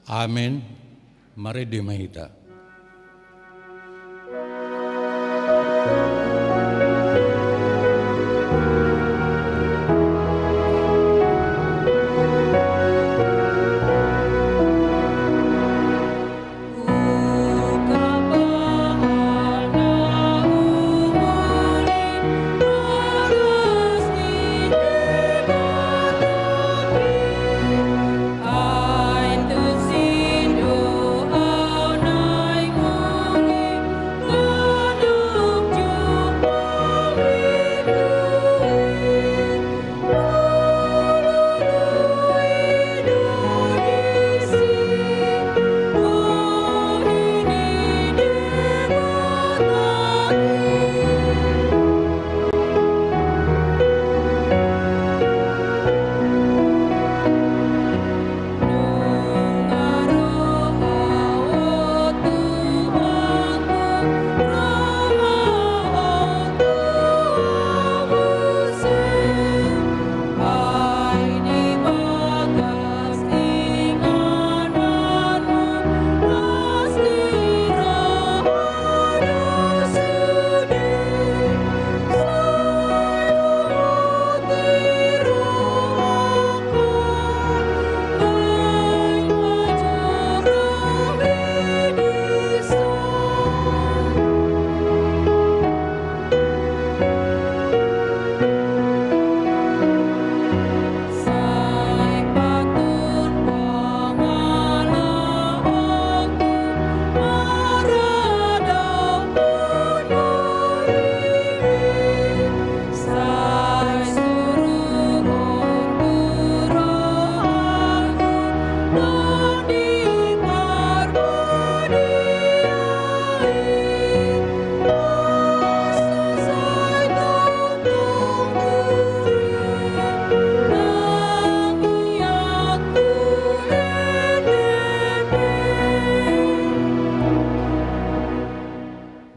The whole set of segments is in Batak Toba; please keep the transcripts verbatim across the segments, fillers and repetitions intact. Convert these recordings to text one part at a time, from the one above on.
Amen. Marende ma hita.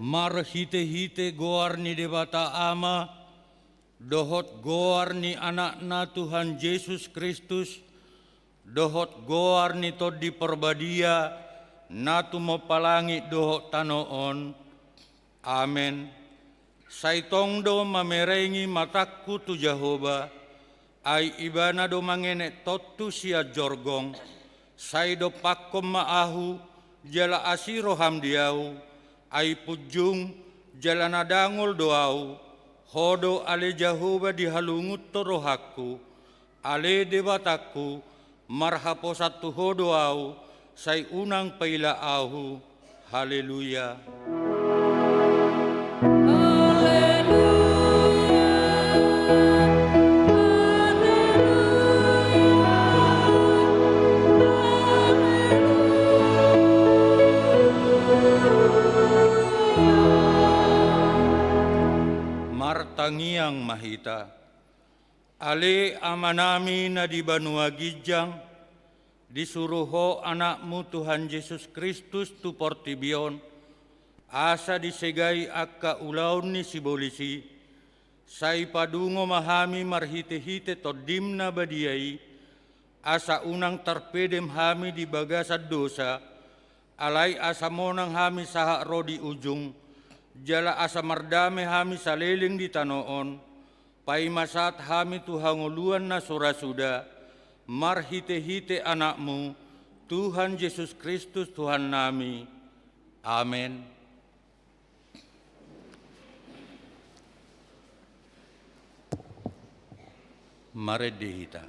Marhitehite goar ni Debata Ama, dohot goar ni Anakna Tuhan Jesus Kristus, dohot goar ni Tondi Parbadia, na tumompa langit dohot tano on. Amen. Sai tong do mamerengi matangku tu Jahowa, ai Ibana do mangenek tontu sian jorgong. Sai dompakkon ma ahu, jala asi roham di ahu, ai punjung jala na dangol do ahu. Ho do ale Jahowa dihalungunhon rohangku, ale Debatangku, marhaposan tu Ho do ahu, sai unang paila ahu. Haleluya. Haleluya. Haleluya. Haleluya. Martangiang ma hita. Ale Amanami na di banua ginjang, disuru Ho Anakmu Tuhan Jesus Kristus tu portibi on, asa disegai angka ulaon ni sibolis i, sai padungo ma hami marhite-hite Tondim na badia i, asa unang tarpedem hami di bagasan dosa, alai asa monang hami sahat ro di ujung, jala asa mardame hami saleleng di tano on, paima sahat hami tu hangoluan na so ra suda, marhite-hite Anakmu, Tuhan Jesus Kristus Tuhannami. Amen. Marende hita.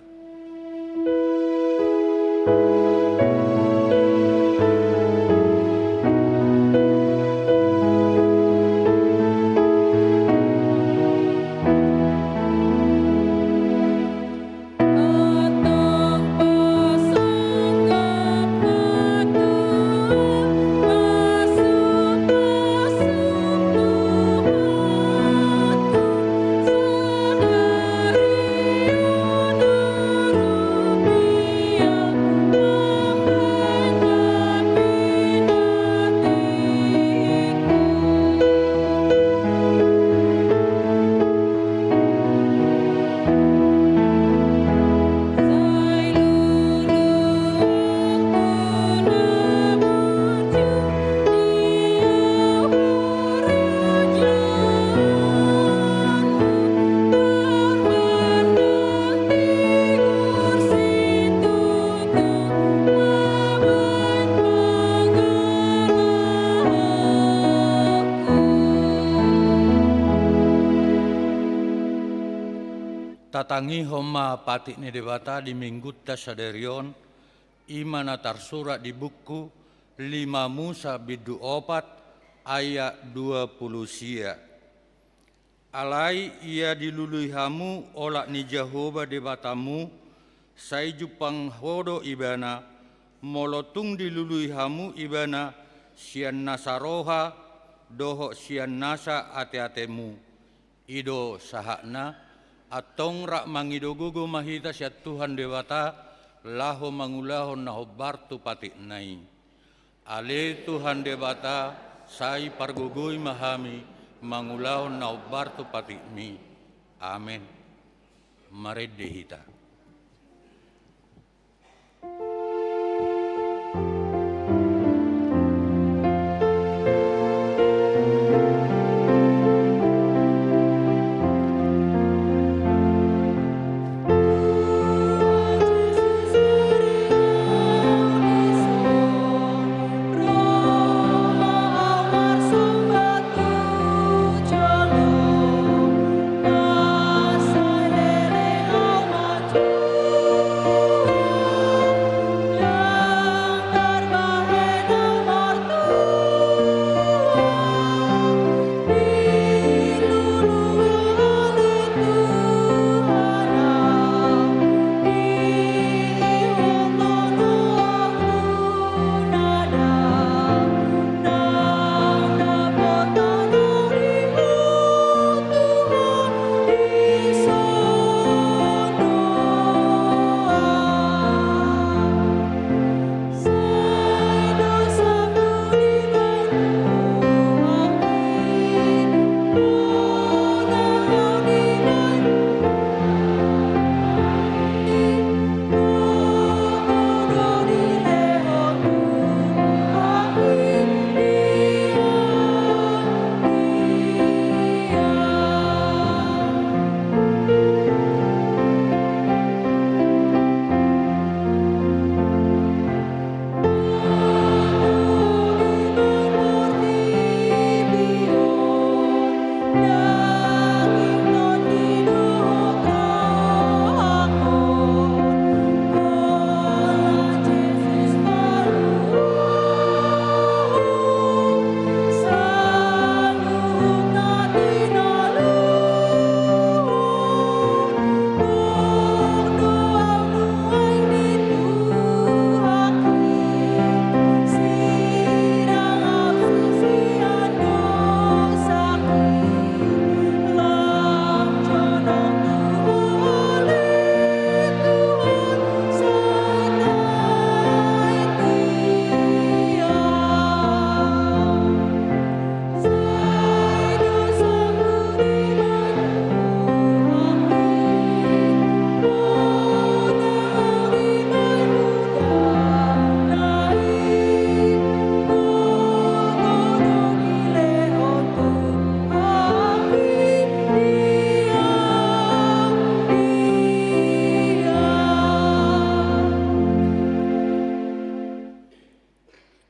Tatangihon ma patik ni Debata di Minggunta sadari on, i ma na tarsurat di buku lima Musa bindu opat ayat dua pulu sia. Alai ia dilului hamu olat ni Jahowa Debatamu, sai jumpang ho do Ibana, molo tung dilului hamu Ibana sian nasa roha dohot sian nasa ate-atemu. I do sahatna, antong rap mangido gogo ma hita sian Tuhan Debata, laho mangulahon na hombar tu patikna i. Ale Tuhan Debata, sai pargogoi ma hami mangulahon na hombar tu patikmi. Amen. Marende hita.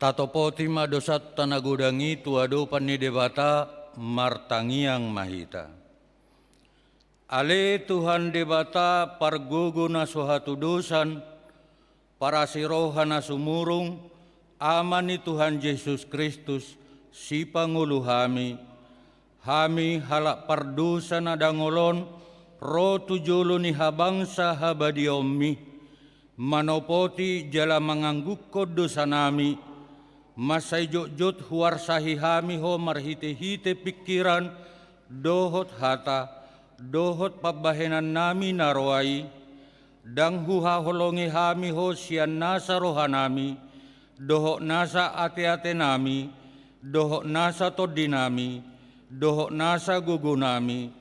Tatopoti ma dosanta na godang i tu adopan ni Debata, martangiang ma hita. Ale Tuhan Debata, pargogo na so hatudosan, parasi roha na sumurung, Ama ni Tuhan Jesus Kristus, sipangolu hami, hami halak pardosa na dangol on, ro tu jolo ni habangsa habadiaonmi, manopoti jala manganggukkon dosanami, mansai jotjot huarsahi hami ho marhitehite pingkiran, dohot hata, dohot pambahenannami na roa i, ndang huhaholongi hami ho sian nasa rohanami, dohot nasa ateatenami, dohot nasa tondinami, dohot nasa gogonami,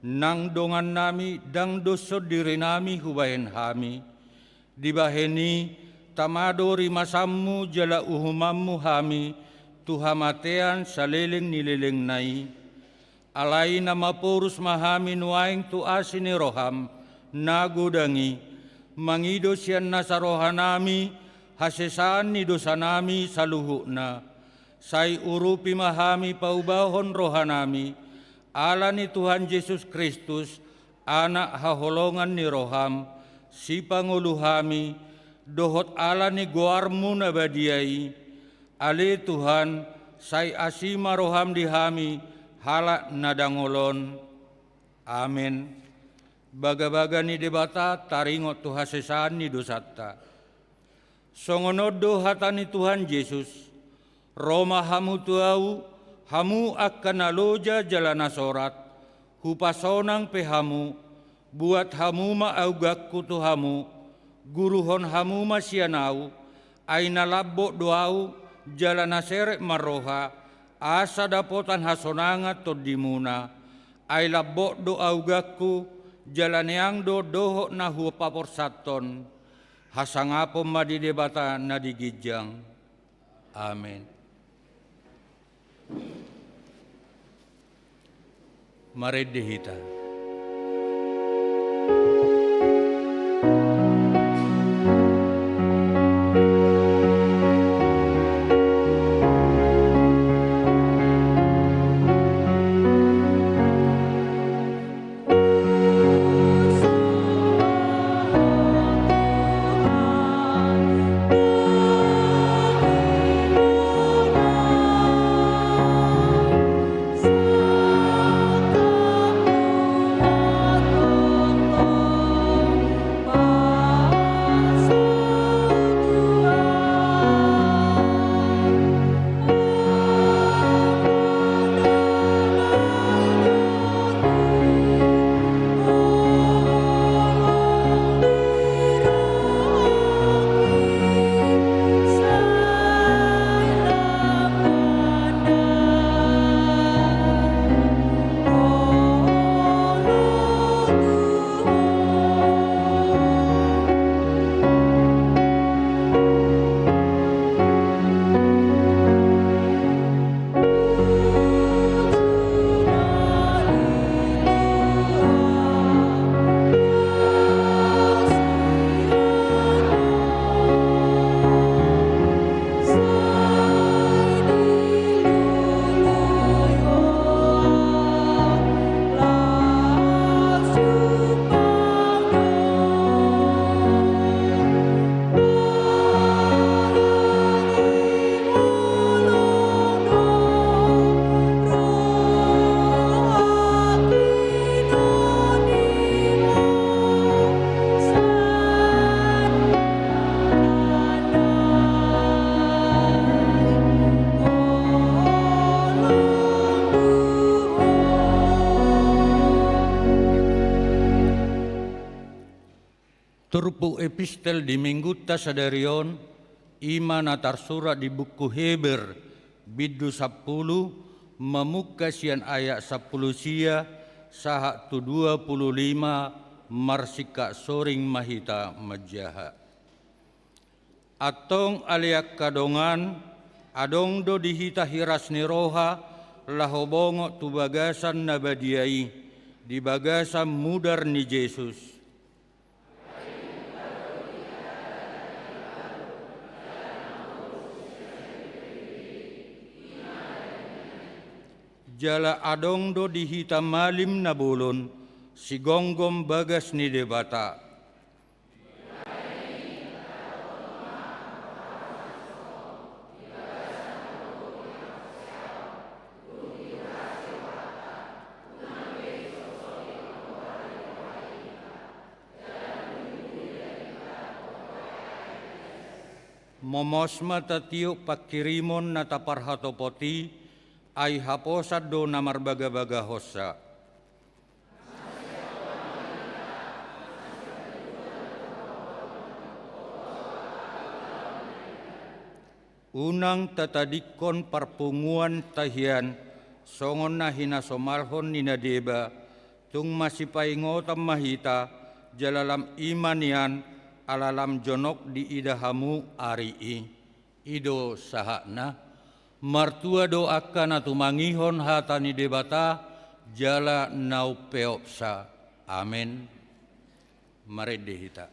nang dongannami ndang doshon dirinami hubahen hami. Dibahen i, tama do rimasanmu jala uhumanmu hami tu hamatean saleleng ni lelengna i. Alai na maporus ma hami nuaeng tu asi ni roham na godang i, mangido sian nasa rohanami hasesaan ni dosanami saluhutna. Sai urupi ma hami paubahon rohanami, ala ni Tuhan Jesus Kristus, Anak haholongan ni roham, sipangolu hami, dohot ala ni goarmu na badia i. Ale Tuhan, sai asi ma roham di hami, halak na dangol on. Amen. Bagabaga ni Debata taringot tu hasesaan ni dosanta. Songon on do hata ni Tuhan Jesus: Ro ma hamu tu Ahu, hamu angka na loja jala na sorat, hupasonang pe hamu. Buat hamu ma augangku tu hamu, guruhon hamu ma sian Ahu, ai na lambok do Ahu, jala na serep marroha, asa dapotan hasonangan tondimuna. Ai lambok do augangku, jala neang do dohot na hupaporsanhon. Hasangapon ma di Debata na di ginjang. Amen. Marende hita. Turpuk epistel di Minggunta sadari on, i ma na tarsurat di buku Heber, bindu sampulu, mamungka sian ayat sampulu sia sahat tu dua pulu lima, marsingkat soring ma hita manjaha. Antong ale angka dongan, adong do di hita hiras ni roha, laho bongot tu bagasan na badia i, di bagasan mudar ni Jesus. Jala adong do di hita malim na bolon, sigomgom bagas ni Debata. Momos ma tatiop pangkirimon na taparhatopot i, ai haposan do na marbagabagahonsa. Unang tatadingkon parpunguanta hian songon na hinasomalhon ni na deba, tung masipaingotan ma hita, jala lam i ma nian, ala lam jonok diida hamu ari i. I do sahatna. Martua do angka na tumangihon hata ni Debata, jala na umpeopsa. Amen. Marende hita.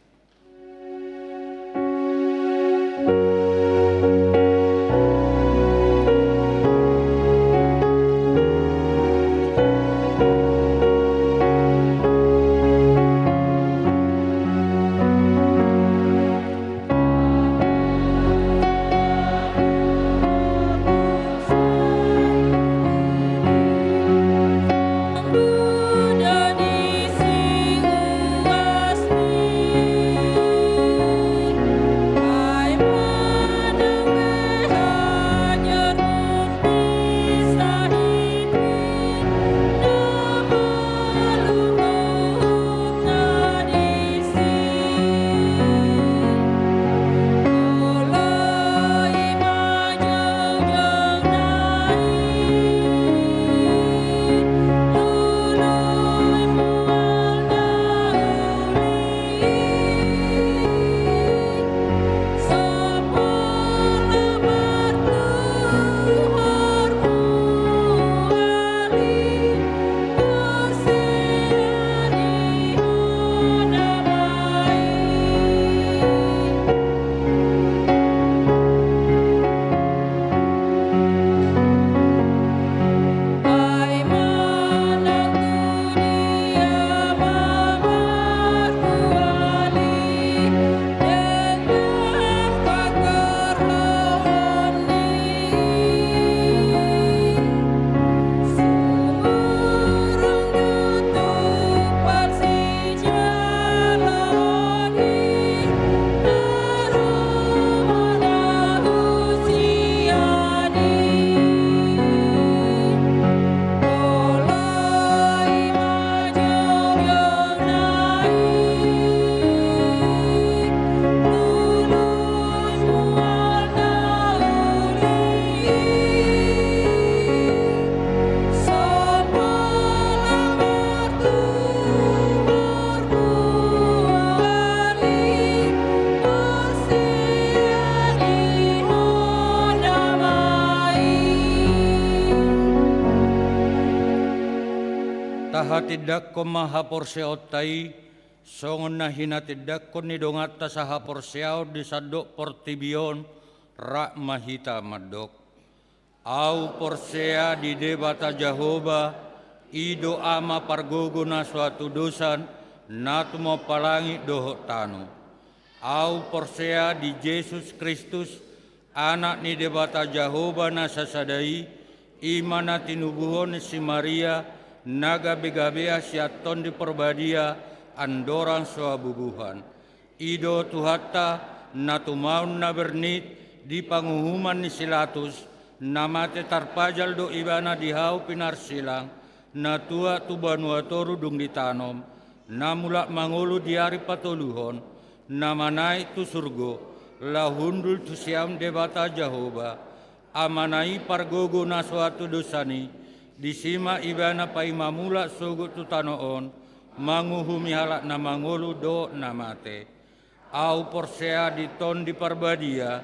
Tahatindangkon ma haporseaonta i, songon na hinatindangkon ni donganta sahaporseaon di sandok portibi on, rap ma hita mandok. Ahu porsea di Debata Jahowa, i do Ama pargogo na so hatudosan, na tumompa langit dohot tano. Ahu porsea di Jesus Kristus, Anak ni Debata Jahowa na sasada i, i ma na tinubuhon ni si Maria, na gabegabean sian Tondi Parbadia, andorang so habubuhan. I do Tuhanta, na tumaon na bernit, di panguhuman ni si Latus, na mate tarpajal do ibana di hau pinarsilang, na tuat tu banua toru dung ditanom, na mulak mangolu di ari patoluhon, na manaek tu surgo, laho hundul tu siamun Debata Jahowa, Amana i pargogo na so hatudosan i, disi ma ibana paima mulak sogot tu tano on, manguhumi halak na mangolu dohot na mate. Ahu porsea di Tondi Parbadia,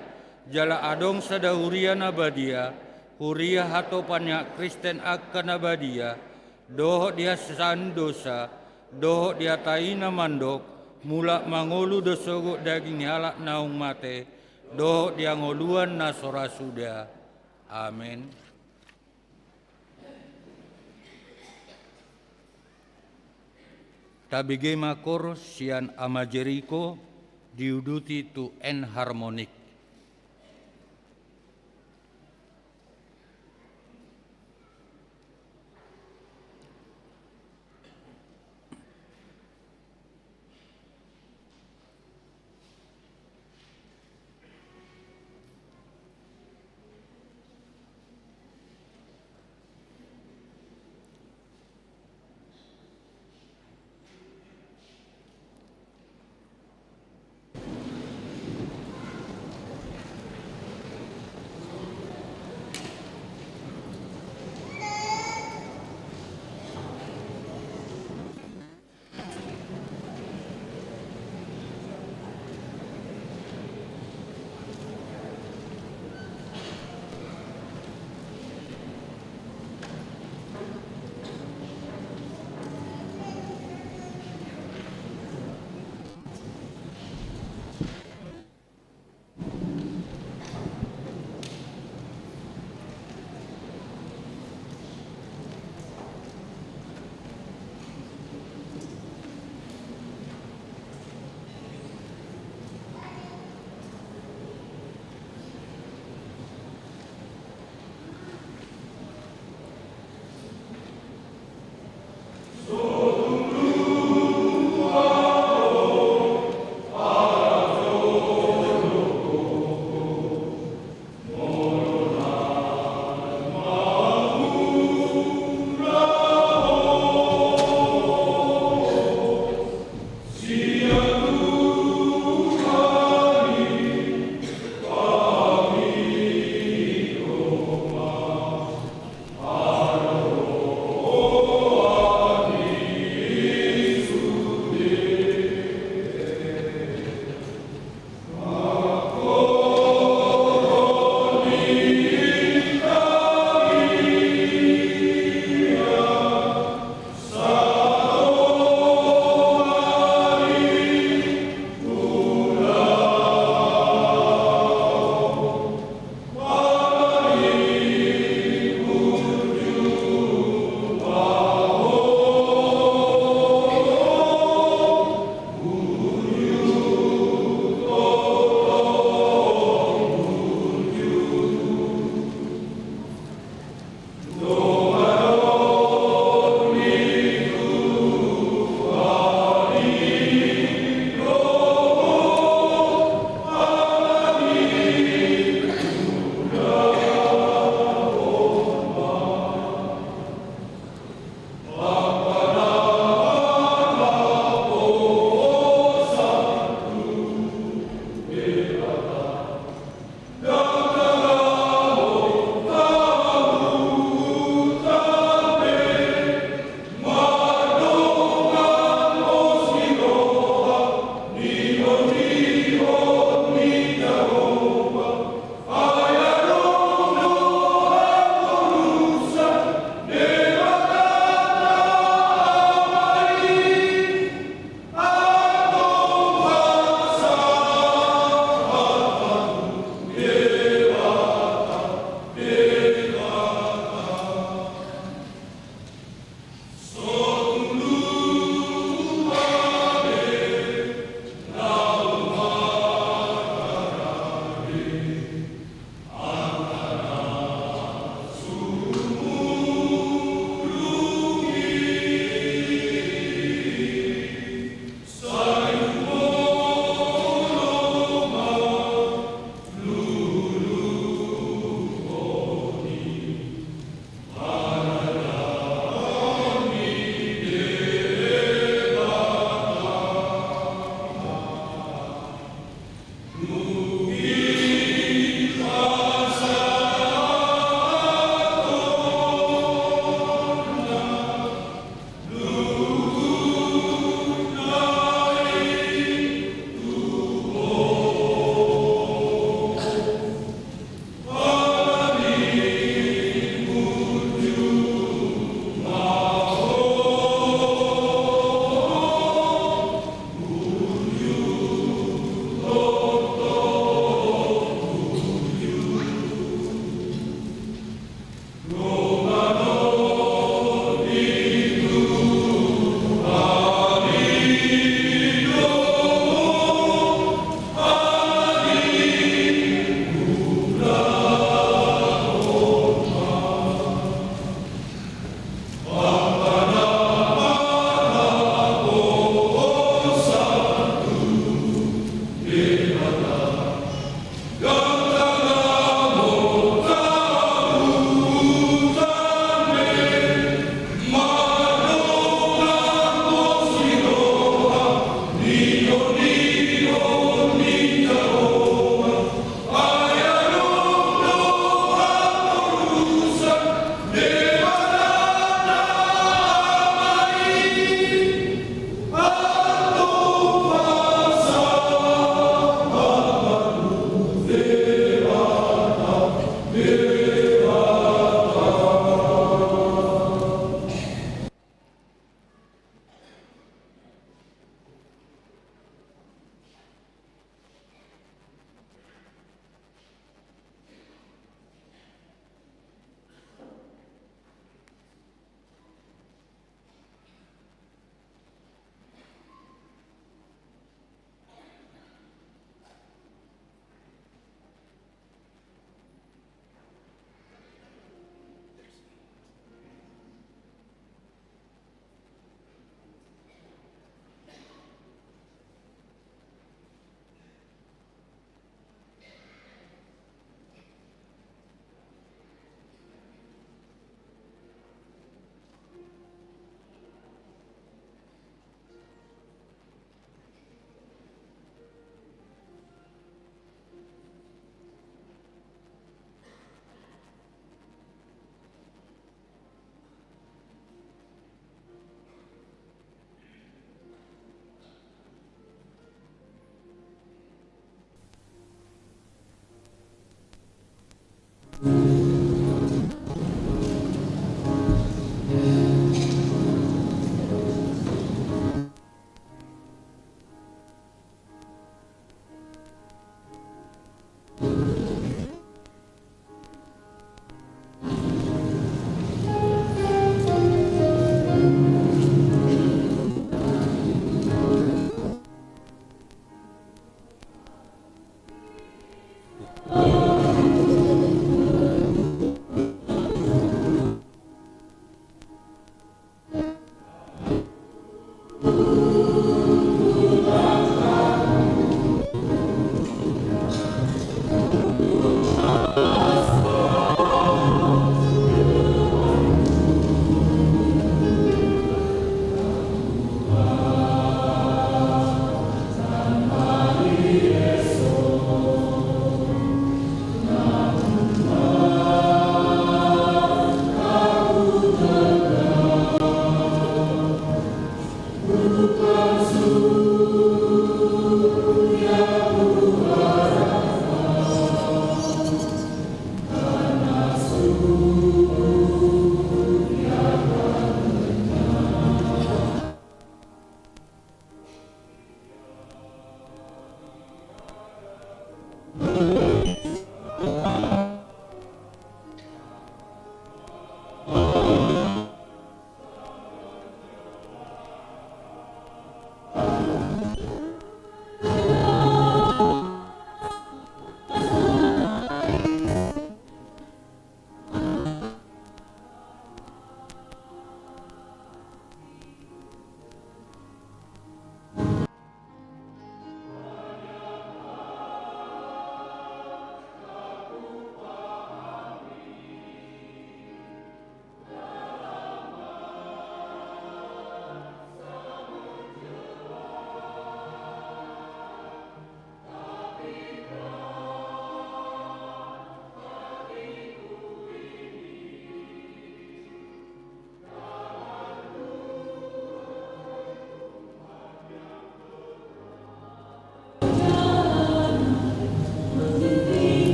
jala adong sada huria na badia, huria hatopan ni halak Kristen angka na badia, dohot di hasesaan dosa, dohot di hata i na mandok, mulak mangolu do sogot daging ni halak naung mate, dohot di hangoluan na so ra suda. Amen. Tabege ma koros sian Ama Jeriko diuduti tu enharmonik.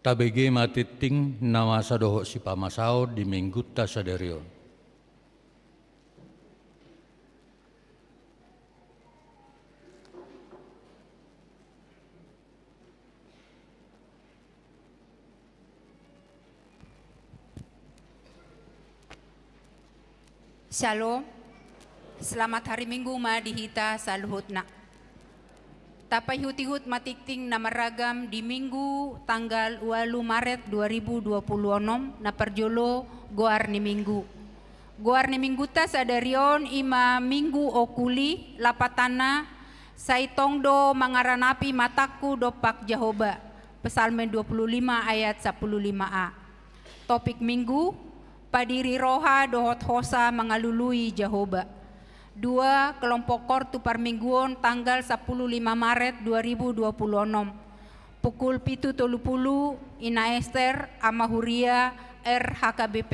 Tabege ma tingting na masa dohot sipamasaon di Minggunta sadari on. Syalom. Selamat hari Minggu ma di hita saluhutna. Tapaihut-ihut ma tingting na marragam di Minggu tanggal ualu Maret dua ribu dua puluh onom, na parjolo goar ni Minggu. Goar ni Minggunta sadari on i ma Minggu Okuli, lapatanna sai tong do mangaranapi matangku dompak Jahowa. Psalmen dua puluh lima ayat sapuluh lima a. Topik Minggu, padiri roha dohot hosa mangalului Jahowa. Dua, kelompok kor tu parmingguon tanggal sapuluh lima Maret dua ribu dua puluh onom. Pukul pitu tolu pulu, Ina Ester, Ama Huria, R H K B P.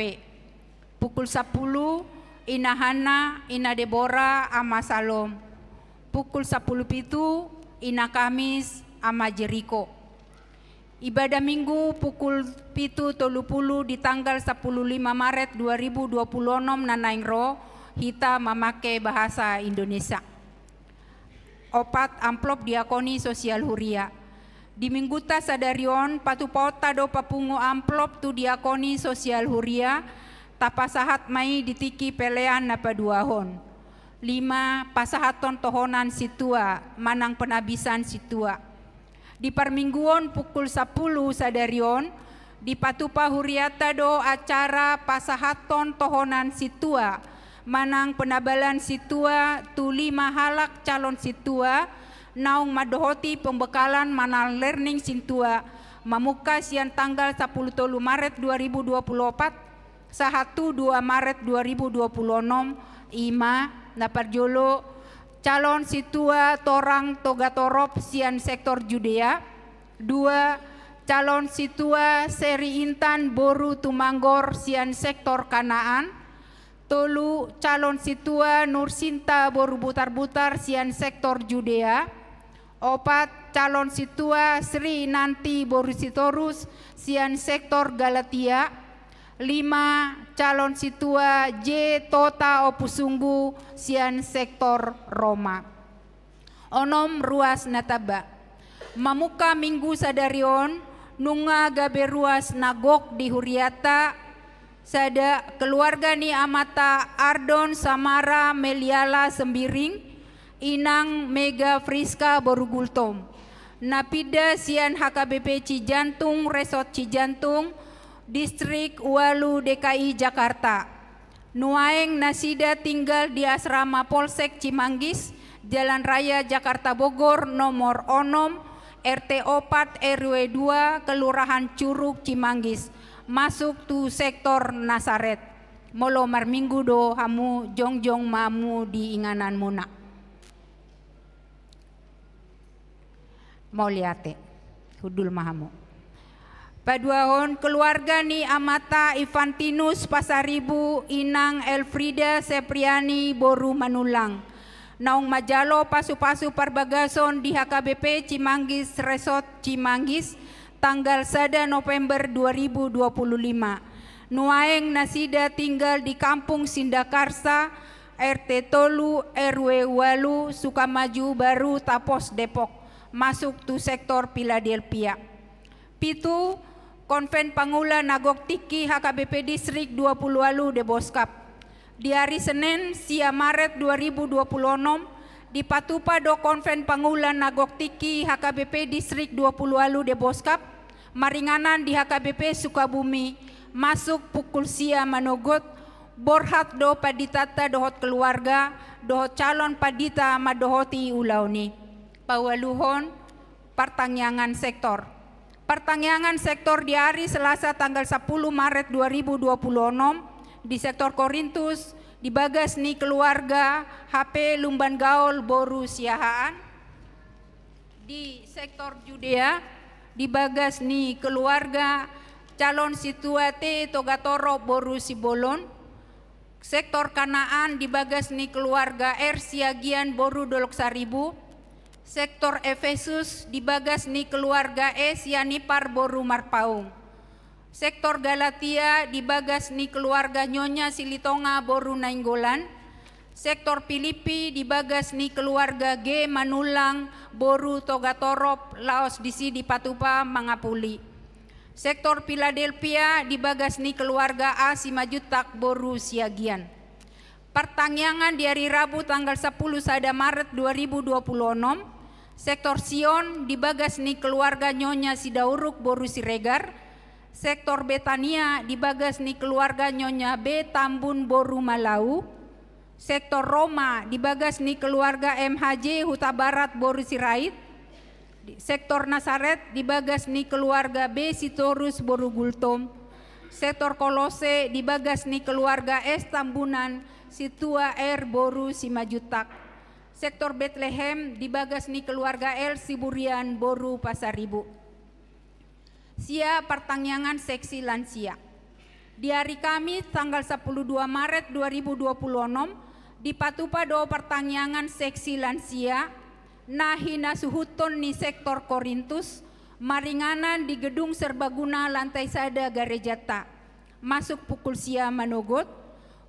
Pukul sapuluh, Ina Hanna, Ina Debora, Ama Salom. Pukul sapuluh pitu, Ina Kamis, Ama Jeriko. Ibadah Minggu pukul pitu tolu pulu di tanggal sapuluh lima Maret dua ribu dua puluh onom na naeng ro, hita mamake bahasa Indonesia. Opat, amplop diakoni sosial huria. Di Minggunta sadari on, patupaonta do papungu amplop tu diakoni sosial huria, tapasahat ma i di tingki pelean na paduahon. Lima, pasahathon tohonan sintua manang penabisan sintua. Di parmingguon pukul sapuluh sadari on, dipatupa hurianta do acara pasahathon tohonan sintua manang penabalan sintua tu lima halak calon sintua, naung mandohoti pembekalan manang learning sintua, mamungka sian tanggal sapuluh tolu Maret dua ribu dua puluh opat, sahat tu dua Maret dua ribu dua puluh onom, i ma, na parjolo, calon sintua Torang Togatorop sian sektor Judea. Dua, calon sintua Seri Intan boru Tumanggor sian sektor Kanaan. Tolu, calon sintua Nursinta boru Butarbutar sian sektor Judea. Opat, calon sintua Sri Nanti boru Sitorus sian sektor Galatia. Lima, calon sintua J Tota Ompusunggu sian sektor Roma. Onom, ruas na tamba. Mamungka Minggu sadari on, nunga gabe ruas na gok di hurianta, sada, keluarga ni amanta Ardon Samara Meliala Sembiring, inang Mega Friska boru Gultom. Na pinda sian H K B P Cijantung, Resort Cijantung, Distrik ualu D K I Jakarta. Nuaeng nasida tinggal di asrama Polsek Cimanggis, Jalan Raya Jakarta Bogor, nomor onom, R T opat, R W dua, Kelurahan Curug Cimanggis, masuk tu sektor Nasaret. Molo marminggu do hamu, jongjong ma hamu di ingananmuna. Mauliate. Hundul ma hamu. Paduahon, keluarga ni amanta Ivantinus Pasaribu, inang Elfrida Sepriani boru Manullang, naung manjalo pasupasu parbagason di H K B P Cimanggis Resort Cimanggis, tanggal sada November dua ribu dua puluh lima. Nuaeng nasida tinggal di Kampung Sindakarsa, R T tolu, R W ualu, Sukamaju Baru, Tapos, Depok, masuk tu sektor Philadelphia. Pitu, Konven Pangula na gok tingki H K B P Distrik dua puluh ualu Deboskap. Di ari Senen, sia Maret dua ribu dua puluh onom, dipatupa do Konven Pangula na gok tingki H K B P Distrik dua puluh ualu Deboskap, maringanan di H K B P Sukabumi, masuk pukul sia manogot, borhat do panditanta dohot keluarga, dohot calon pandita mandohoti ulaon i. Paualuhon, partangiangan sektor. Partangiangan sektor di ari Selasa tanggal sapuluh Maret dua ribu dua puluh onom di sektor Korintus, di bagas ni keluarga H P Lumban Gaol boru Siahaan. Di sektor Judea, di bagas ni keluarga calon sintua T Togatorop boru Sibolon. Sektor Kanaan, di bagas ni keluarga R Siagian boru Dolok Saribu. Sektor Efesus di bagas ni keluarga E Sianipar boru Marpaung. Sektor Galatia di bagas ni keluarga Nyonya Silitonga boru Nainggolan. Sektor Pilippi di bagas ni keluarga G Manullang boru Togatorop, laos disi dipatupa mangapuli. Sektor Piladelpia di bagas ni keluarga A Simanjuntak boru Siagian. Partangiangan di ari Rabu tanggal sapuluh sada Maret dua ribu dua puluh onom, Sektor Sion di bagas ni keluarga Nyonya Sidauruk boru Siregar, Sektor Betania di bagas ni keluarga Nyonya B Tambun boru Malau, Sektor Roma di bagas ni keluarga M H J Hutabarat boru Sirait, di Sektor Nasaret di bagas ni keluarga B Sitorus boru Gultom, Sektor Kolose di bagas ni keluarga S Tambunan Situa R boru Simanjuntak, Sektor Betlehem di bagas ni keluarga L Siburian boru Pasaribu. Sia partangiangan seksi lansia. Di ari Kamis tanggal sapuluh dua Maret dua ribu dua puluh onom, dipatupa do partangiangan seksi lansia na hinasuhuton ni Sektor Korintus, maringanan di Gedung Serbaguna lantai sada garejanta. Masuk pukul sia manogot.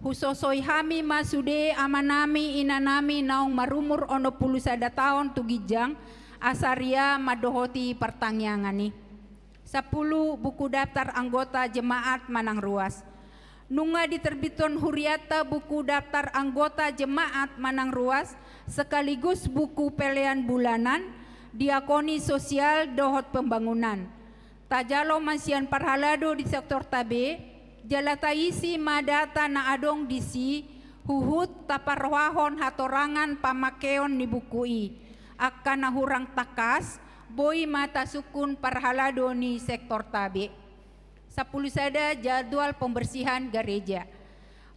Husosoi hami ma sude amanami inanami naung marumur onom pulu sada taon tu ginjang, asa ria mandohoti partangiangan i. Sapulu, buku daftar anggota jemaat manang ruas. Nunga diterbiton hurianta buku daftar anggota jemaat manang ruas, sekaligus buku pelean bulanan, diakoni sosial dohot pembangunan. Tajalo ma sian parhalado di sektorta be, jala taisi ma data na adong disi, huhut taparrohahon hatorangan pamakkeon ni buku i. Angka na hurang tangkas, boi ma tasungkun parhalado ni sektorta be. Sapulu sada, jadwal pembersihan gareja.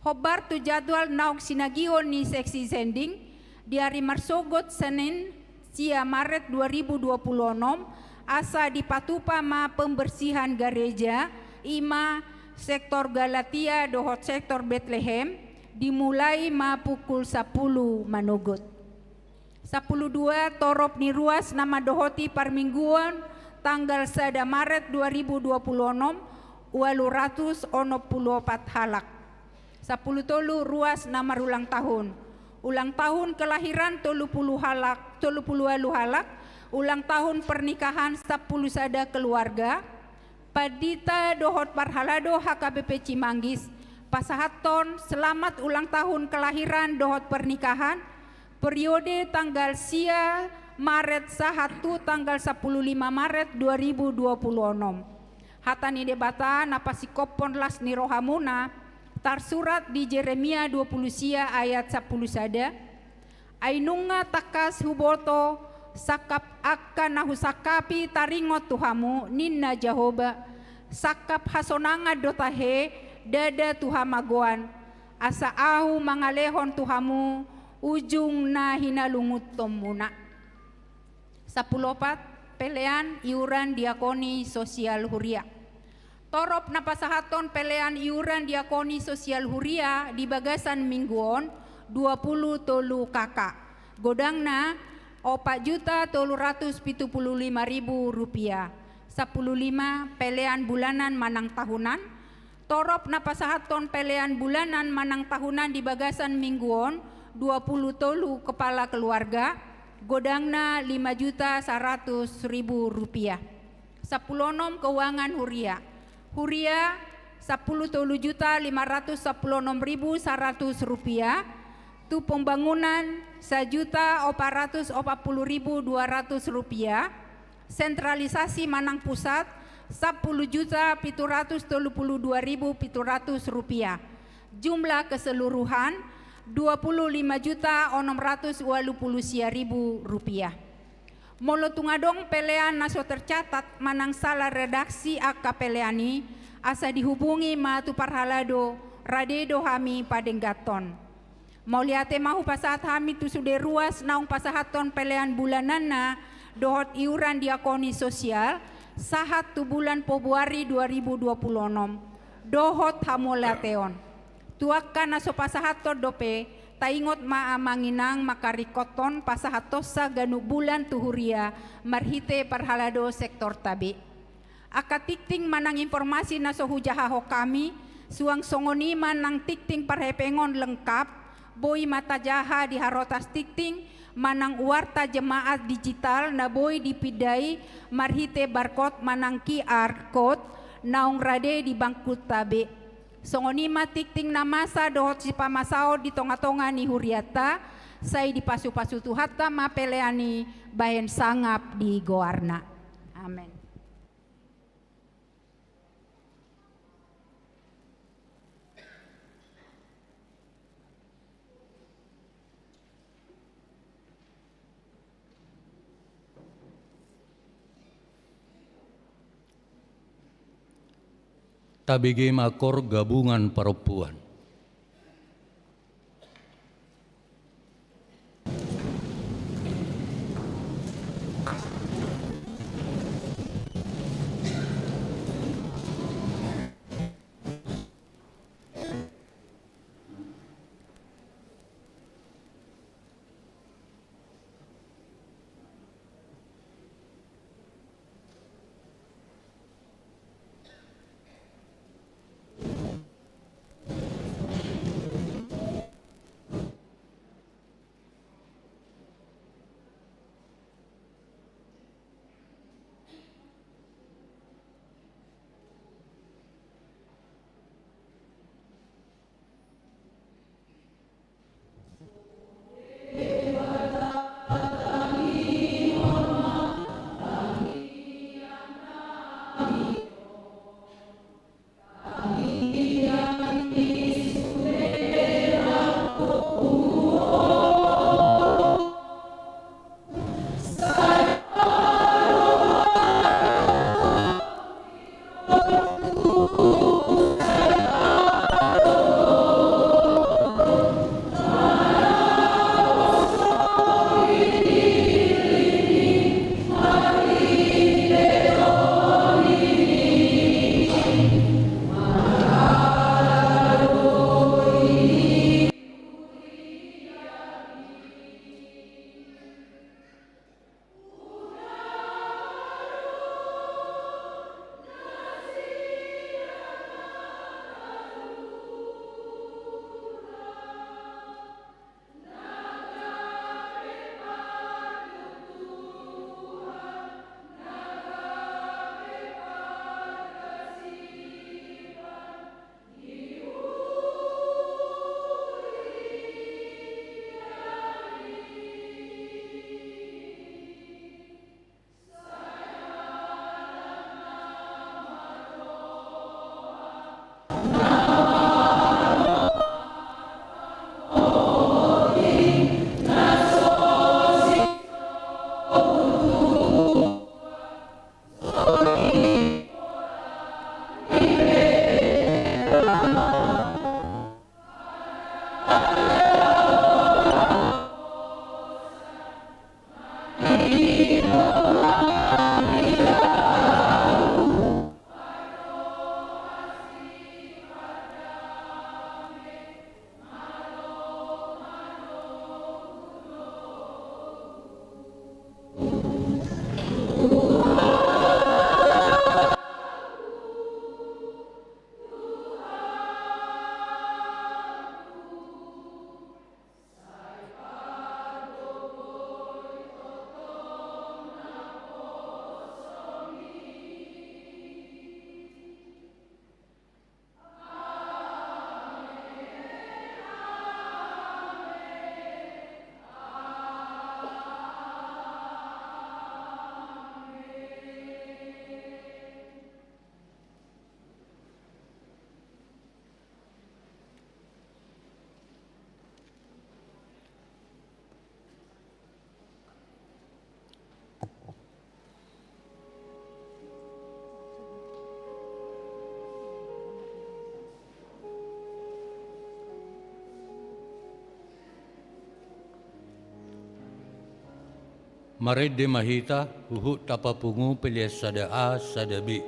Hombar tu jadwal naung sinagihon ni seksi sending, di ari marsogot Senin, sia Maret dua ribu dua puluh onom, asa dipatupa ma pembersihan gareja, i ma Sektor Galatia dohot Sektor Betlehem, dimulai ma pukul sapulu manogot. Sapulu dua, torop ni ruas na mandohoti parmingguon tanggal sada Maret dua ribu dua puluh onom, ualu ratus onom pulu opat halak. Sapulu tolu, ruas na marulang tahun. Ulang tahun kelahiran tolu pulu halak, tolu pulu ualu halak, ulang tahun pernikahan sapulu sada keluarga, pandita dohot parhalado H K B P Cimanggis, pasahathon selamat ulang tahun kelahiran dohot pernikahan, periode tanggal sia Maret sahat tu tanggal sapulu lima Maret dua ribu dua puluh onom. Hata ni Debata na pasingkophon las ni rohamuna, tarsurat di Jeremia dua pulu sia ayat sapulu sada, Ai nunga tangkas huboto sangkap angka na husangkapi taringot tu hamu, ninna Jahowa, sangkap hasonangan do tahe, ndada tu hamagoan, asa ahu mangalehon tu hamu ujung na hinalungunhonmuna. Sapulu opat, pelean iuran diakoni sosial huria. Torop na pasahathon pelean iuran diakoni sosial huria di bagasan minggu on, dua pulu tolu K K. Godangna opat juta tolu ratus pitu pulu lima ribu rupiah. Sapulu lima, pelean bulanan manang tahunan. Torop na pasahathon pelean bulanan manang tahunan di bagasan minggu on, dua pulu tolu kepala keluarga, godangna lima juta saratus ribu rupiah. Sapulu onom, keuangan huria. Huria, sapulu tolu juta lima ratus sapulu onom ribu saratus rupiah. Tu pembangunan, sajuta opat ratus opat pulu ribu dua ratus rupiah. Sentralisasi manang pusat, sapulu juta pitu ratus tolu pulu dua ribu pitu ratus rupiah. Jumlah keseluruhan, dua pulu lima juta onom ratus ualu pulu sia ribu rupiah. Molo tung adong pelean na so tercatat manang salah redaksi angka pelean i, asa dihubungi ma tu parhalado, rade do hami padengganhon. Mauliate ma hupasahat hami tu sude ruas naung pasahathon pelean bulananna dohot iuran diakoni sosial, sahat tu bulan Februari dua ribu dua pulu onom, dohot hamauliateon. Tu angka na so pasahathon dope, taingot ma amang inang mangkaringkothon pasahathonsa ganup bulan tu huria marhite parhalado sektorta be. Angka tingting manang informasi na so hujahahon hami, suang songon i ma nang tingting parhepengon lengkap, boi ma tajaha di harotas tingting manang uarta jemaat digital na boi dipindai marhite barcode manang Q R code naung rade di bangkunta be. Songon i ma tingting na masa dohot sipamasaon di tongatonga ni hurianta, sai dipasupasu Tuhanta ma pelean i bahen sangap di goarna. Amen. Tabege ma kor gabungan parompuan. Marende ma hita, huhut tapapungu pelean sada A, sada B.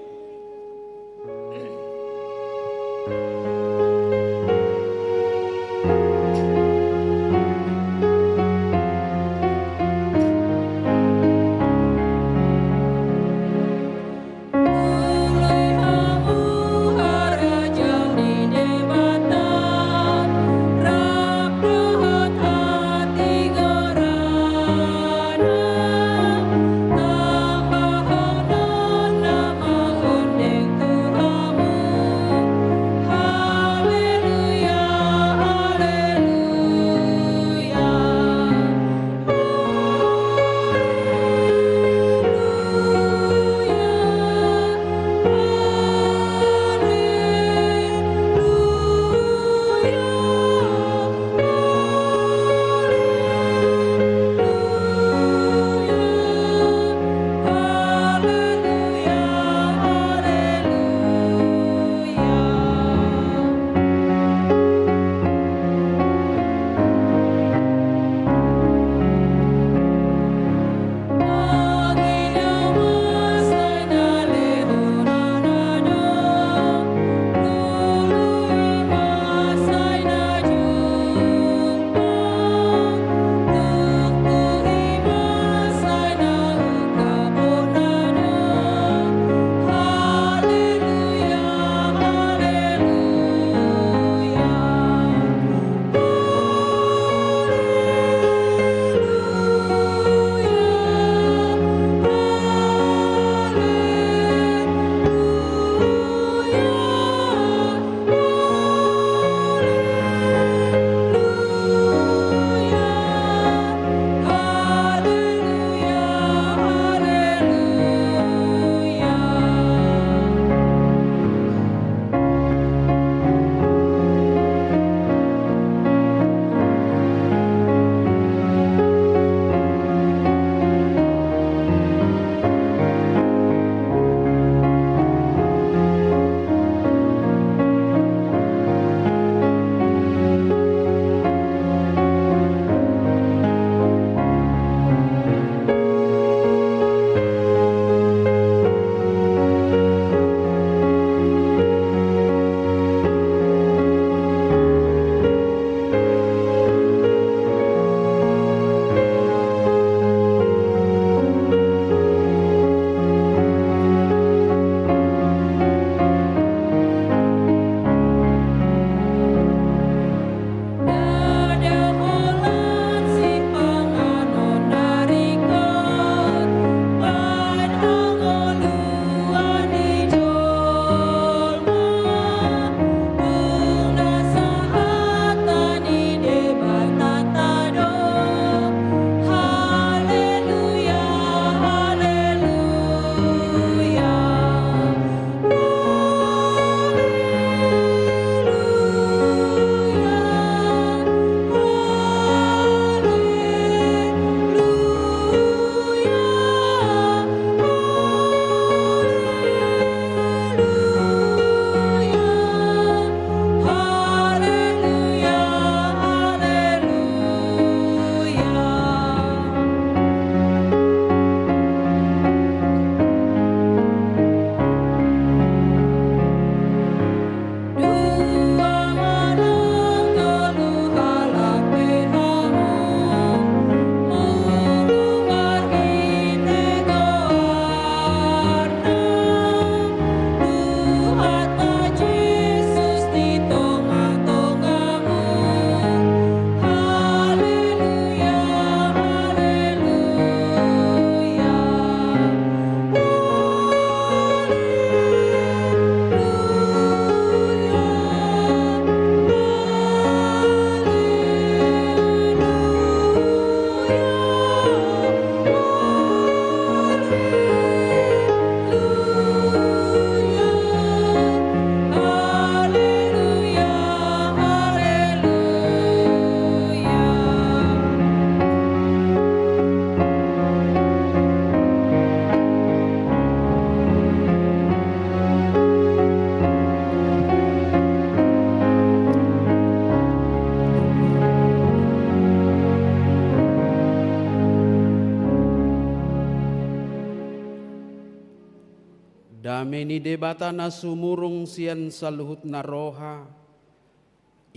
Dame ni Debata na sumurung sian saluhutna roha,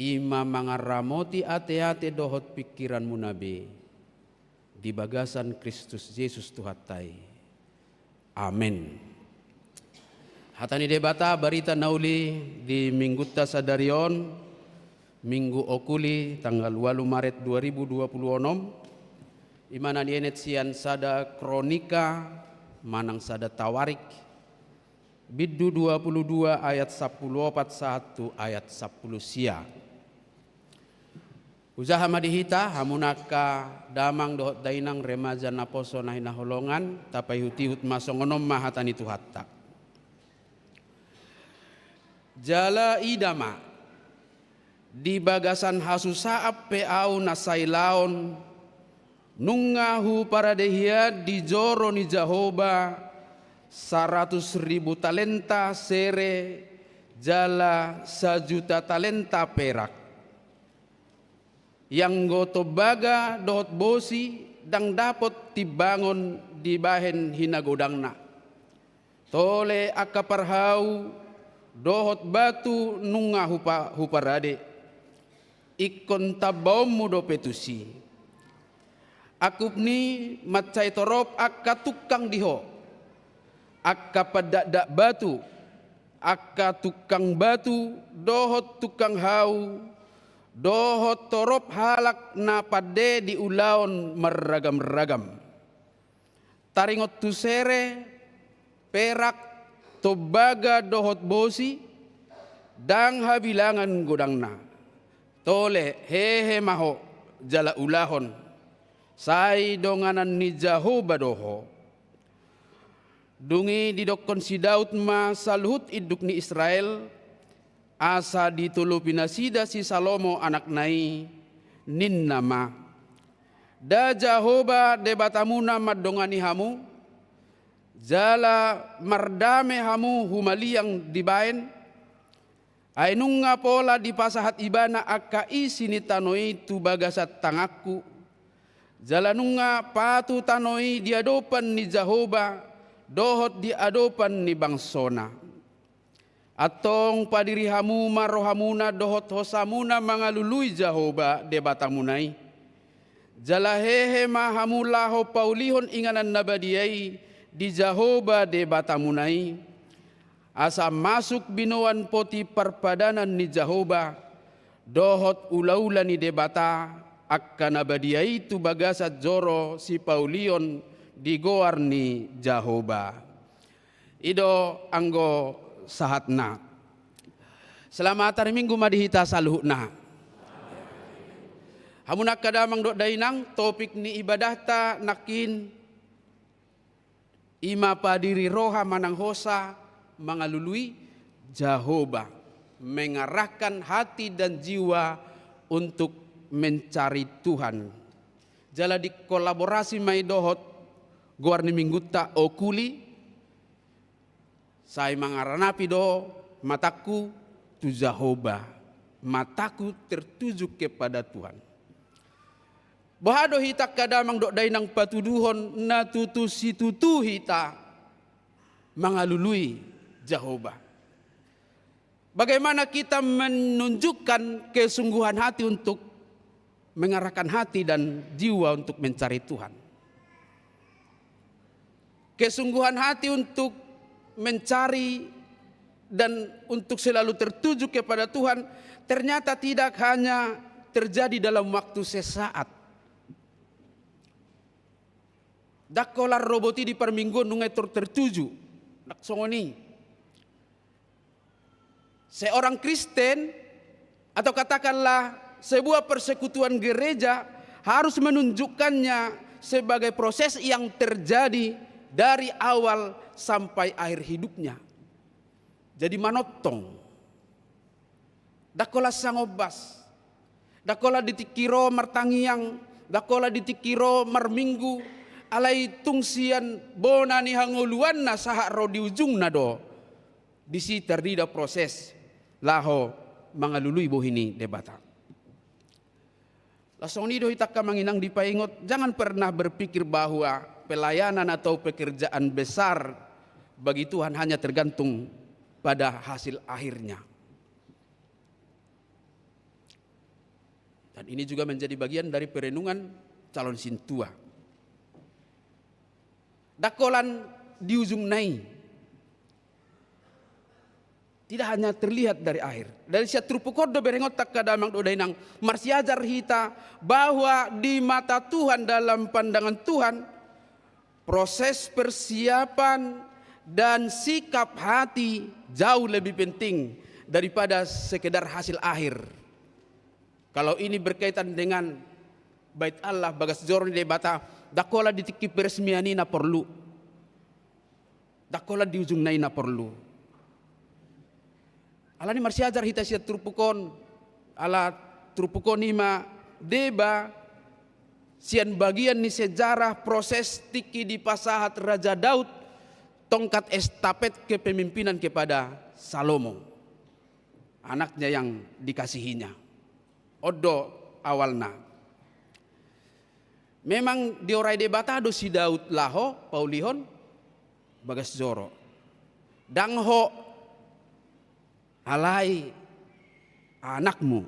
i ma mangaramoti ateate dohot pingkiranmuna be, di bagasan Kristus Jesus Tuhanta i. Amen. Hata ni Debata, barita na uli di Minggunta sadari on, Minggu Okuli, tanggal ualu Maret dua ribu dua puluh onom, i ma na dienet sian sada Kronika manang sada Tawarik, bindu dua puluh dua ayat sampulu opat sahat tu ayat sampulu sia. Hujaha ma di hita, hamuna angka damang dohot dainang, remaja, naposo, na hinaholongan, tapaihutihut ma songon on ma hata ni Tuhanta. Jala ida ma, di bagasan hasusaan pe ahu na sailaon, nunga huparade hian di joro ni Jahowa saratus ribu talenta sere jala sajuta talenta perak. Ianggo tombaga dohot bosi ndang dapot timbangon dibahen hinagodangna. Tole angka parhau dohot batu nunga hupa-, huparade, ingkon tambaonmu dope tusi. Angkup ni mansai torop angka tungkang di ho, angka pandakdak batu, angka tungkang batu dohot tungkang hau, dohot torop halak na pande di ulaon marragamragam. Taringot tu sere, perak, tombaga dohot bosi, ndang habilangan godangna. Tole, hehe ma ho jala ulahon, sai donganan ni Jahowa do ho. Dung i didokkon si Daud ma saluhut induk ni Israel, asa ditolopi nasida si Salomo anakna i, ninna ma: Nda Jahowa Debatamuna mandongani hamu, jala mardame hamu humaliang dibahen? Ai nunga pola dipasahat Ibana angka isi ni tano i tu bagasan tanganku, jala nunga patu tano i di adopan ni Jahowa dohot di adopan ni bangsona. Antong padiri hamu ma rohamuna dohot hosamuna mangalului Jahowa Debatamuna i. Jala hehe ma hamu laho paulihon inganan na badia i di Jahowa Debatamuna i, asa masuk binoan poti parpadanan ni Jahowa dohot ulaula ni Debata angka na badia i tu bagasan joro sipaulion di goar ni Jahowa. I do anggo sahatna. Selamat hari Minggu ma di hita saluhutna. Hamuna angka damang dohot dainang, topik ni ibadahta nangkin i ma padiri roha manang hosa mangalului Jahowa, mengarahkan hati dan jiwa untuk mencari Tuhan. Jala dikolaborasi ma i dohot goar ni Minggunta, Okuli, sai mangaranapi do matangku tu Jahowa, mataku tertuju kepada Tuhan. Boha do hita angka damang dohot dainang patuduhon na tutu situtu hita mangalului Jahowa? Bagaimana kita menunjukkan kesungguhan hati untuk mengarahkan hati dan jiwa untuk mencari Tuhan? Kesungguhan hati untuk mencari dan untuk selalu tertuju kepada Tuhan ternyata tidak hanya terjadi dalam waktu sesaat. Ndang holan robot i di parmingguon nunga tor tertuju. Ndang songon i. Seorang Kristen, atau katakanlah sebuah persekutuan gereja, harus menunjukkannya sebagai proses yang terjadi dari awal sampai akhir hidupnya. Jadi manongtong. Ndang holan sangombas. Ndang holan di tingki ro martangiang, ndang holan di tingki ro marminggu, alai tung sian bona ni hangoluanna sahat ro di ujungna do. Disi tarida proses laho mangalului bohi ni Debata. Laos songon i do hita angka amang inang dipaingot, jangan pernah berpikir bahwa pelayanan atau pekerjaan besar bagi Tuhan hanya tergantung pada hasil akhirnya. Dan ini juga menjadi bagian dari perenungan calon sintua. Ndang holan di ujungna i. Tidak hanya terlihat dari akhir. Dari sian turpuk on do, berengon tangka damang dohot dainang, marsiajar hita bahwa di mata Tuhan, dalam pandangan Tuhan, proses persiapan dan sikap hati jauh lebih penting daripada sekedar hasil akhir. Kalau ini berkaitan dengan Bait Allah, bagas joro ni Debata, ndang holan di tingki peresmian i na porlu. Ndang holan di ujungna i na porlu. Alani marsiajar hita sian turpuk on, ala turpuk on i ma deba sian bagian ni sejarah proses tingki dipasahat Raja Daud tongkat estafet kepemimpinan kepada Salomo, anaknya yang dikasihinya. On do awalna. Memang diorai Debata do si Daud laho paulihon bagas joro. Ndang ho, alai anakmu,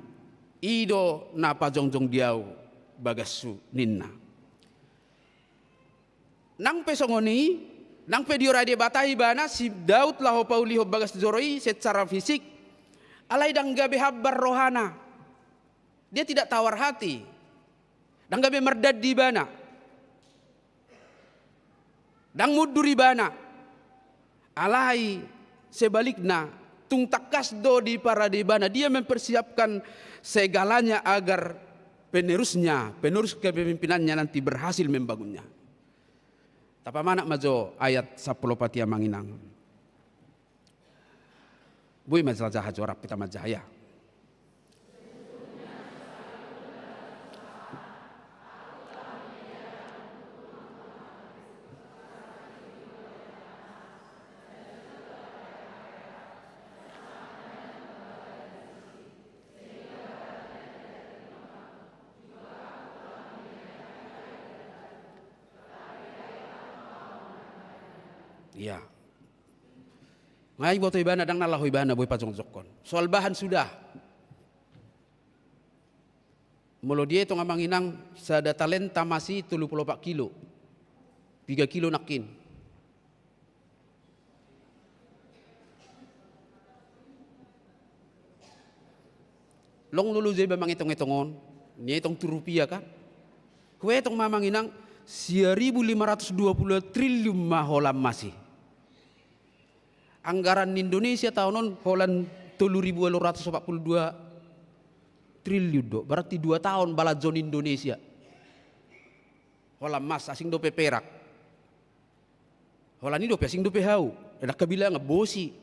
i do na pajongjong di ahu bagashu, ninna. Nang pe songon i, nang pe diorai Debata ibana si Daud laho paulihon bagas joro i secara fisik, alai ndang gabe hambar rohana. Dia tidak tawar hati. Ndang gabe mardandi ibana. Ndang mundur ibana. Alai sebalikna, tung tangkas do diparade ibana. Dia mempersiapkan segalanya agar penerusnya, penerus kepemimpinannya nanti berhasil membangunnya. Tapamanat ma jo ayat sampulu opat i, Amang Inang. Boi ma jala jaha jo, rap hita manjaha, ya. Iya. Nga iboto ibana, ndang na laho ibana boi pajongjongkon. Soal bahan sudah. Molo dietong, Amang Inang, sada talenta mas i tolu pulu opat kilo. Piga kilo nangkin? Long lolo jo iba mangetong-etong on, nietong tu rupia kan. Huetong ma, Amang Inang, sia ribu lima ratus dua pulu triliun ma holan mas i. Anggaran ni Indonesia taon on holan tolu ribu ualu ratus opat pulu dua triliun do. Berarti dua taon balanjo ni Indonesia. Holan mas, asing dope perak. Holan i dope, asing dope hau. Ndang habilangan, bosi.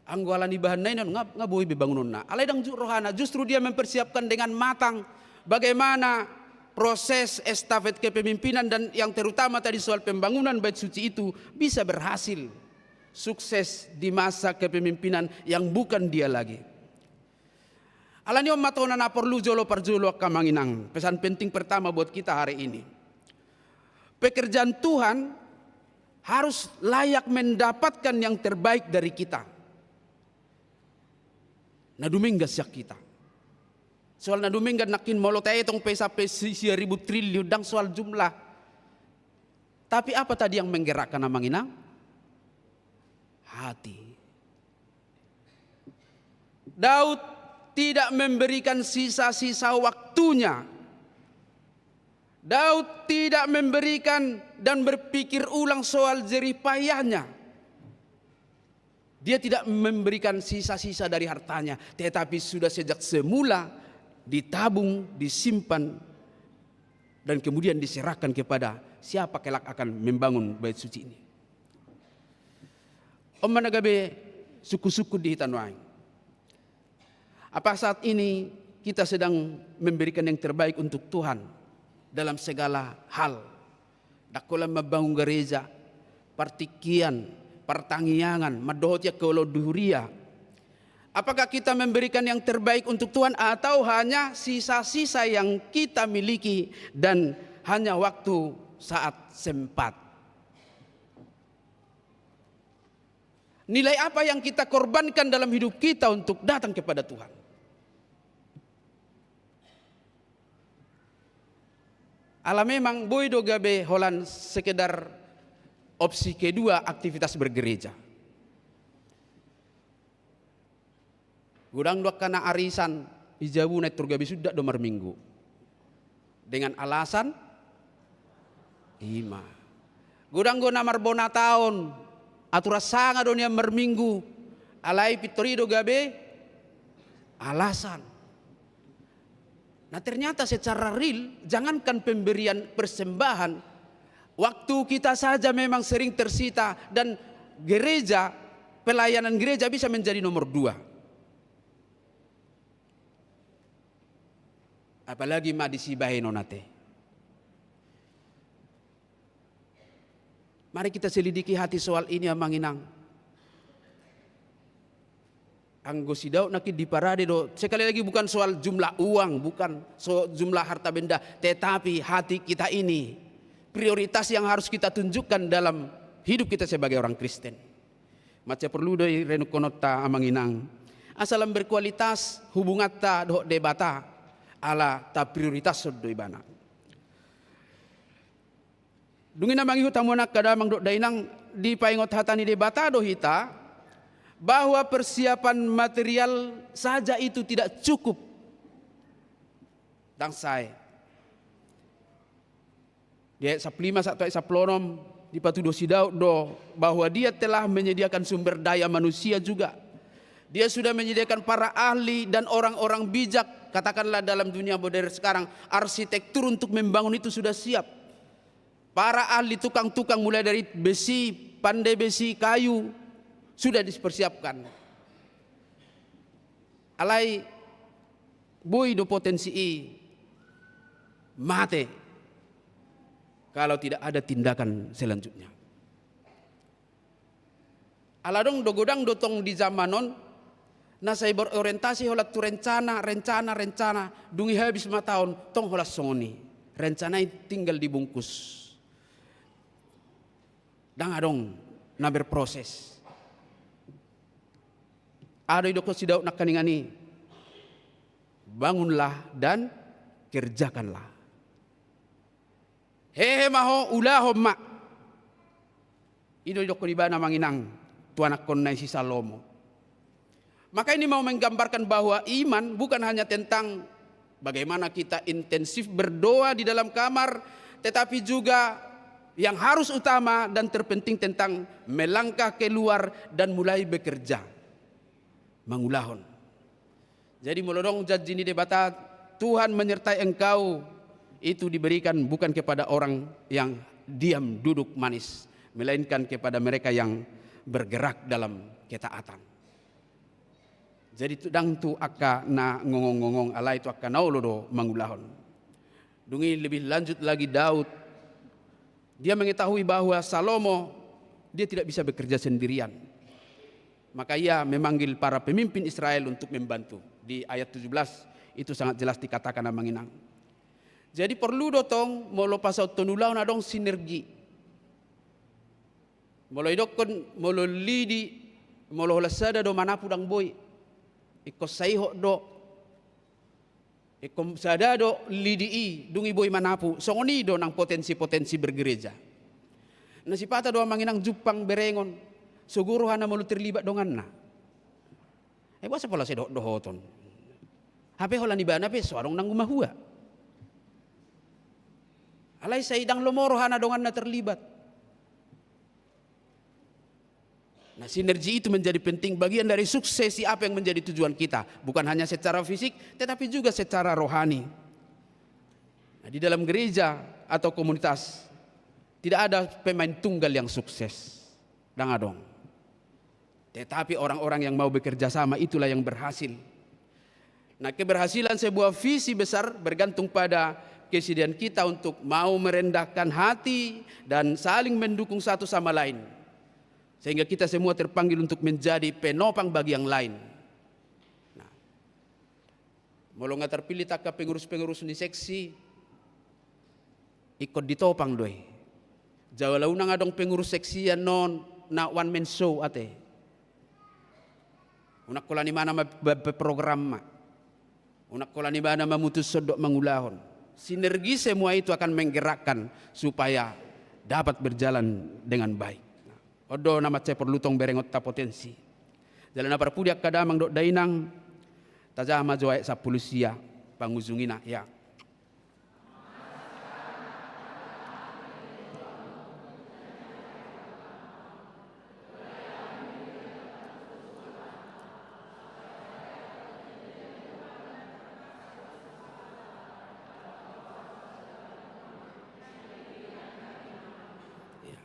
Anggo alani bahanna i non, nga, nga boi be bangunonna. Alai ndang jut rohana, justru dia mempersiapkan dengan matang bagaimana proses estafet kepemimpinan dan yang terutama tadi soal pembangunan Bait Suci itu bisa berhasil, sukses di masa kepemimpinan yang bukan dia lagi. Alani on ma tona na porlu jolo parjolo, angka Amang Inang. Pesan penting pertama buat kita hari ini. Pekerjaan Tuhan harus layak mendapatkan yang terbaik dari kita. Na dumenggan sian hita. Soal na dumenggan nangkin, molo taetong pe sampe si-, sia ribu triliun, ndang soal jumlah. Tapi apa tadi yang menggerakkan, Amang Inang? Hati. Daud tidak memberikan sisa-sisa waktunya. Daud tidak memberikan dan berpikir ulang soal jerih payahnya. Dia tidak memberikan sisa-sisa dari hartanya, tetapi sudah sejak semula ditabung, disimpan, dan kemudian diserahkan kepada siapa kelak akan membangun Bait Suci ini. On ma na gabe sungkun-sungkun di hita nuaeng. Apa saat ini kita sedang memberikan yang terbaik untuk Tuhan dalam segala hal? Ndang holan mambangun gareja, partingkian, partangiangan, mandohoti angka ulaon di huria. Apakah kita memberikan yang terbaik untuk Tuhan atau hanya sisa-sisa yang kita miliki dan hanya waktu saat sempat? Nilai apa yang kita korbankan dalam hidup kita untuk datang kepada Tuhan? Ala memang boi do gabe holan sekedar opsi kedua aktivitas bergereja. Godang do angka na arisan, di jabuna intor gabe suda do marminggu. Dengan alasan ima. Godang do na marbona taon, aturan sanga do nian marminggu, alai pintor i do gabe alasan. Nah, ternyata secara real, jangankan pemberian persembahan, waktu kita saja memang sering tersita dan gereja, pelayanan gereja bisa menjadi nomor dua. Apalagi ma di sibahenon ate. Mari kita selidiki hati soal ini, amang inang. Anggo si Daud nangkin diparade do, sekali lagi, bukan soal jumlah uang, bukan so jumlah harta benda, tetapi hati kita ini, prioritas yang harus kita tunjukkan dalam hidup kita sebagai orang Kristen. Mansai porlu do i renungkononta, amang inang. Asa lam berkualitas hubunganta dohot Debata, ala taprioritaskon do Ibana. Dung i na mangihut hamu angka damang dohot dainang, dipaingot hata ni Debata do hita, bahwa persiapan material saja itu tidak cukup. Ndang sae. Di ayat sampulu lima sahat tu ayat sampulu onom, dipatudu si Daud do bahwa Dia telah menyediakan sumber daya manusia juga. Dia sudah menyediakan para ahli dan orang-orang bijak, katakanlah dalam dunia modern sekarang, arsitektur untuk membangun itu sudah siap. Para ahli, tukang-tukang, mulai dari besi, pandai besi, kayu, sudah dipersiapkan. Alai boi do potensi i mate kalau tidak ada tindakan selanjutnya. Ala adong do, godang do tong di zaman on na sai berorientasi holan tu rencana, rencana, rencana, dung i habis ma taon, tong holan songon i. Rencana i tinggal dibungkus. Ndang adong na berproses. Aha do didokkon si Daud nangkaningan i? Bangunlah dan kerjakanlah. Hehe ma ho, ulahon ma. I do didokkon ibana, amang inang, tu anakkonna i si Salomo. Maka ini mau menggambarkan bahwa iman bukan hanya tentang bagaimana kita intensif berdoa di dalam kamar, tetapi juga yang harus utama dan terpenting tentang melangkah keluar dan mulai bekerja, mangulahon. Jadi molo adong janji ni Debata, Tuhan menyertai engkau, itu diberikan bukan kepada orang yang diam duduk manis, melainkan kepada mereka yang bergerak dalam ketaatan. Jadi tu, ndang tu angka na ngongong-ngongong, alai tu angka na olo do mangulahon. Dung i lebih lanjut lagi Daud, dia mengetahui bahwa Salomo, dia tidak bisa bekerja sendirian. Maka ia memanggil para pemimpin Israel untuk membantu. Di ayat tujuh belas itu sangat jelas dikatakan, amang inang. Jadi porlu do tong molo pasaut ulaon adong sinergi. Molo idokkon, molo lidi, molo holan sada do manapu ndang boi. Ingkon saihot do. Ingkon sada do lidi i, dung i boi manapu. Songon i do nang potensi-potensi bergereja. Na sipata do, amang inang, jumpang berengon, sogo rohana molo terlibat donganna. Ai boasa pola sai dohot-dohoton? Hape holan ibana pe so adong nang humahua. Alai sai ndang lomo rohana donganna terlibat. Nah, sinergi itu menjadi penting, bagian dari suksesi apa yang menjadi tujuan kita, bukan hanya secara fisik, tetapi juga secara rohani. Nah, di dalam gereja atau komunitas, tidak ada pemain tunggal yang sukses. Ndang adong. Tetapi orang-orang yang mau bekerja sama, itulah yang berhasil. Nah, keberhasilan sebuah visi besar bergantung pada kesediaan kita untuk mau merendahkan hati dan saling mendukung satu sama lain. Sehingga kita semua terpanggil untuk menjadi penopang bagi yang lain. Nah, molo nga terpilih angka pengurus-pengurus ni seksi, ingkon ditopang do i. Jala unang adong pengurus seksi annon na one man show ate. Unang holan ibana ma-, ba-, ba-, programma. Unang holan ibana mamutushon dohot mangulahon. Sinergi semua itu akan menggerakkan supaya dapat berjalan dengan baik. On do na mansai porlu tong berengonta potensi. Jala na parpudi angka damang dohot dainang, tajaha ma jo ayat sampulu sia, pangujungina, ya. Ya.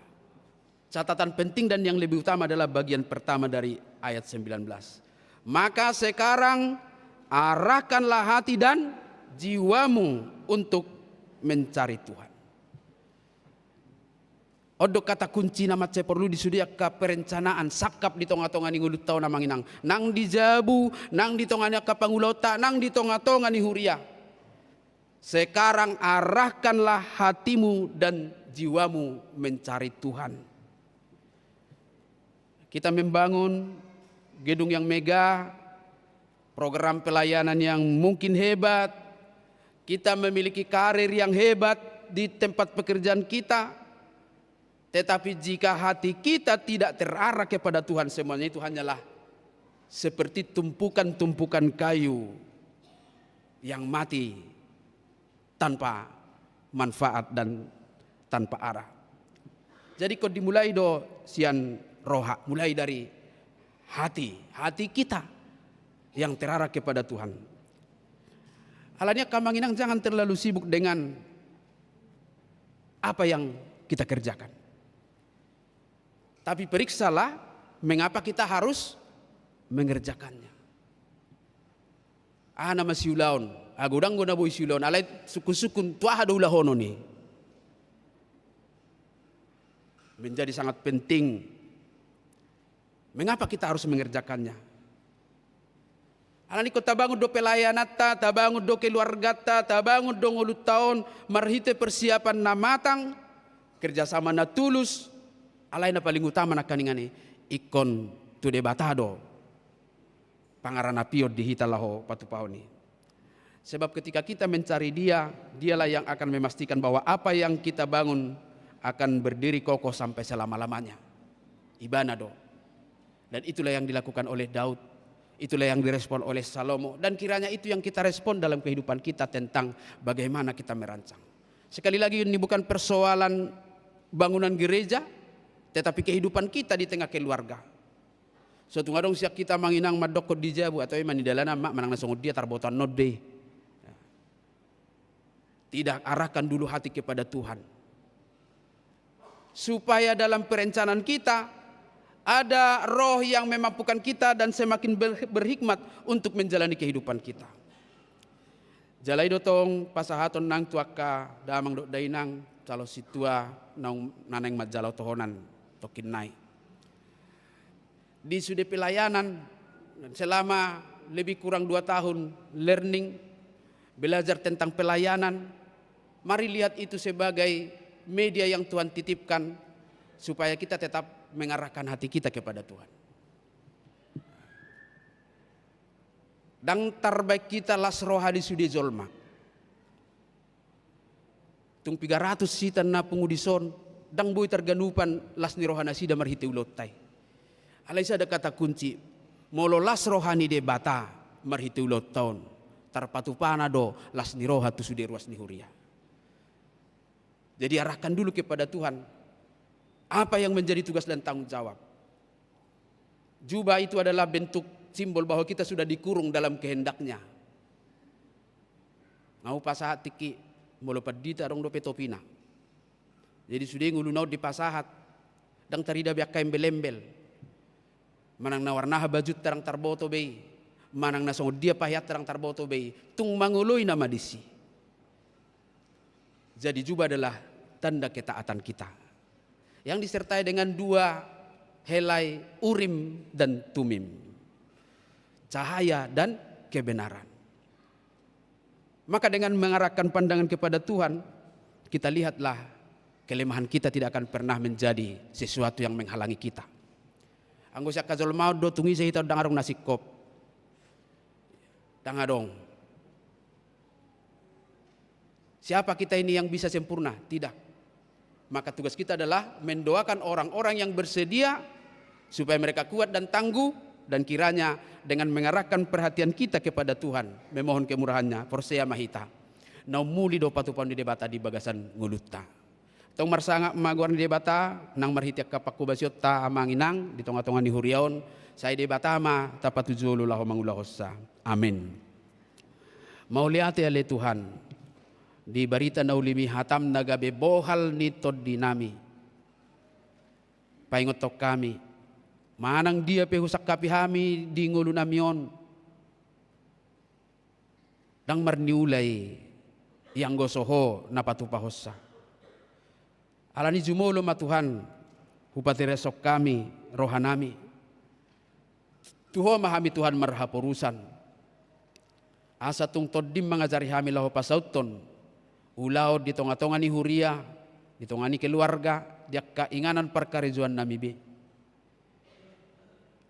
Catatan penting dan yang lebih utama adalah bagian pertama dari ayat sembilan belas. Maka sekarang arahkanlah hati dan jiwamu untuk mencari Tuhan. On do kata kunci na mansai porlu di sude angka perencanaan sangkap di tonga-tonga ni ngolunta on, amang inang. Nang di jabu, nang di tonga ni angka pangulaonta, nang di tonga-tonga ni huria. Sekarang arahkanlah hatimu dan jiwamu mencari Tuhan. Kita membangun gedung yang megah, program pelayanan yang mungkin hebat, kita memiliki karir yang hebat di tempat pekerjaan kita, tetapi jika hati kita tidak terarah kepada Tuhan, semuanya itu hanyalah seperti tumpukan-tumpukan kayu yang mati tanpa manfaat dan tanpa arah. Jadi, ingkon dimulai do sian roha, mulai dari hati, hati kita yang terarah kepada Tuhan. Alani i, amang inang, jangan terlalu sibuk dengan apa yang kita kerjakan. Tapi periksalah mengapa kita harus mengerjakannya. Aha nama siulaon? Ah, godang do na boi siulaon. Alai sungkun-sungkun tu aha do ulahonon i. Menjadi sangat penting. Mengapa kita harus mengerjakannya? Alani i, ingkon tabangun do pelayananta, tabangun do keluargata, tabangun do ngolunta on marhite persiapan na matang, kerjasama na tulus. Alai na paling utama nangkaningan i, ingkon tu Debata do pangaranapion di hita laho patupahon i. Sebab ketika kita mencari Dia, Dialah yang akan memastikan bahwa apa yang kita bangun akan berdiri kokoh sampai selama-lamanya. Ibana do. Dan itulah yang dilakukan oleh Daud. Itulah yang direspon oleh Salomo. Dan kiranya itu yang kita respon dalam kehidupan kita tentang bagaimana kita merancang. Sekali lagi, ini bukan persoalan bangunan gereja, tetapi kehidupan kita di tengah keluarga. So tung adong sian hita, amang inang, mandokkon di jabu atau ima ni dalanan ma, manang na songon dia, tarboto annon do i. Tidak, arahkan dulu hati kepada Tuhan. Supaya dalam perencanaan kita ada roh yang memampukan kita dan semakin ber-, berhikmat untuk menjalani kehidupan kita. Jala i do tong pasahaton nang tu angka damang dohot dainang, calon sintua naung, na naeng manjalo tohonan tongkin nai. Di sude pelayanan selama lebih kurang dua tahun, learning, belajar tentang pelayanan, mari lihat itu sebagai media yang Tuhan titipkan supaya kita tetap mengarahkan hati kita kepada Tuhan. Ndang tarbaen hita las roha di sude jolma. Tung piga ratus hita na pungu dison, ndang boi targanupan las ni roha nasida marhite ulaonta i. Alai sada kata kunci, molo las roha ni Debata marhite ulaonta on, tarpatupana do las ni roha tu sude ruas ni huria. Jadi, arahkan dulu kepada Tuhan apa yang menjadi tugas dan tanggung jawab. Jubah itu adalah bentuk simbol bahwa kita sudah dikurung dalam kehendak-Nya. Nga hupasahat tingki, molo pandita adong dope topina. Jadi, sude ngoluna on dipasahat, ndang tarida be angka embel-embel. Manang na warna aha bajunta ndang tarboto be i, manang na songon dia paheanta ndang tarboto be i, tung mangoloi nama disi. Jadi, jubah adalah tanda ketaatan kita yang disertai dengan dua helai Urim dan Tumim, cahaya dan kebenaran. Maka dengan mengarahkan pandangan kepada Tuhan, kita lihatlah kelemahan kita tidak akan pernah menjadi sesuatu yang menghalangi kita. Anggo sian hajolmaon do tung ise hita on ndang adong na singkop. Ndang adong. Siapa kita ini yang bisa sempurna? Tidak. Maka tugas kita adalah mendoakan orang-orang yang bersedia supaya mereka kuat dan tangguh, dan kiranya dengan mengarahkan perhatian kita kepada Tuhan, memohon kemurahan-Nya, porsea ma hita. Na umuli do patupaon ni Debata di bagasan ngolunta. Tong marsangap ma goar ni Debata, nang marhite angka panghobasionta amang inang, di tonga-tonga ni huria on, sai Debata ma tapatujolo laho mangulahonsa. Amin. Mauliate ale Tuhan, di barita na ulimi hatam na gabe bohal ni tondinami. Paingothon hami, manang dia pe husangkapi hami di ngolunami on, ndang marniula i, ianggo so Ho na patupahonsa. Alani jumolo ma Tuhan, hupatereshon hami rohanami. Tu Ho ma hami Tuhan marhaporusan. Asa tung Tondim mangajari hami laho pasauthon ulaon di tonga-tonga ni huria, di tonga ni keluarga, di angka inganan parkarejoannami be.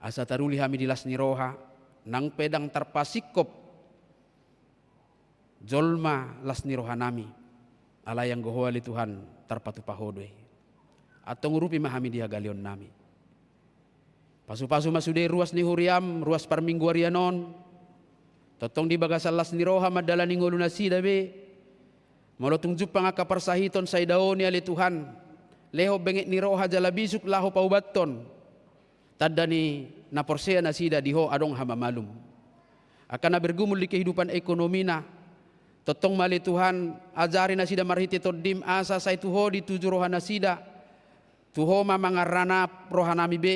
Asa taruli hami di las ni roha, nang pe ndang tarpasingkop jolma las ni rohanami. Alai anggo Ho ale Tuhan tarpatupa Ho do i. Antong urupi ma hami di hagaleonnami. Pasu-pasu ma sude ruas ni huriam, ruas parmingguarian on. Tongtong di bagasan las ni roha mandalani ngolunasida be. Molo tung jumpang angka parsahiton sai daoni ale Tuhan, lehon benget ni roha jala bisuk laho paubathon. Tanda ni na porsea nasida di Ho adong hamamalum. Angka na bergumul di kehidupan ekonomina, tongtong ma ale Tuhan, ajari nasida marhite Tondim asa sai tu Ho dituju rohanasida. Tu Ho ma mangaranap rohanami be,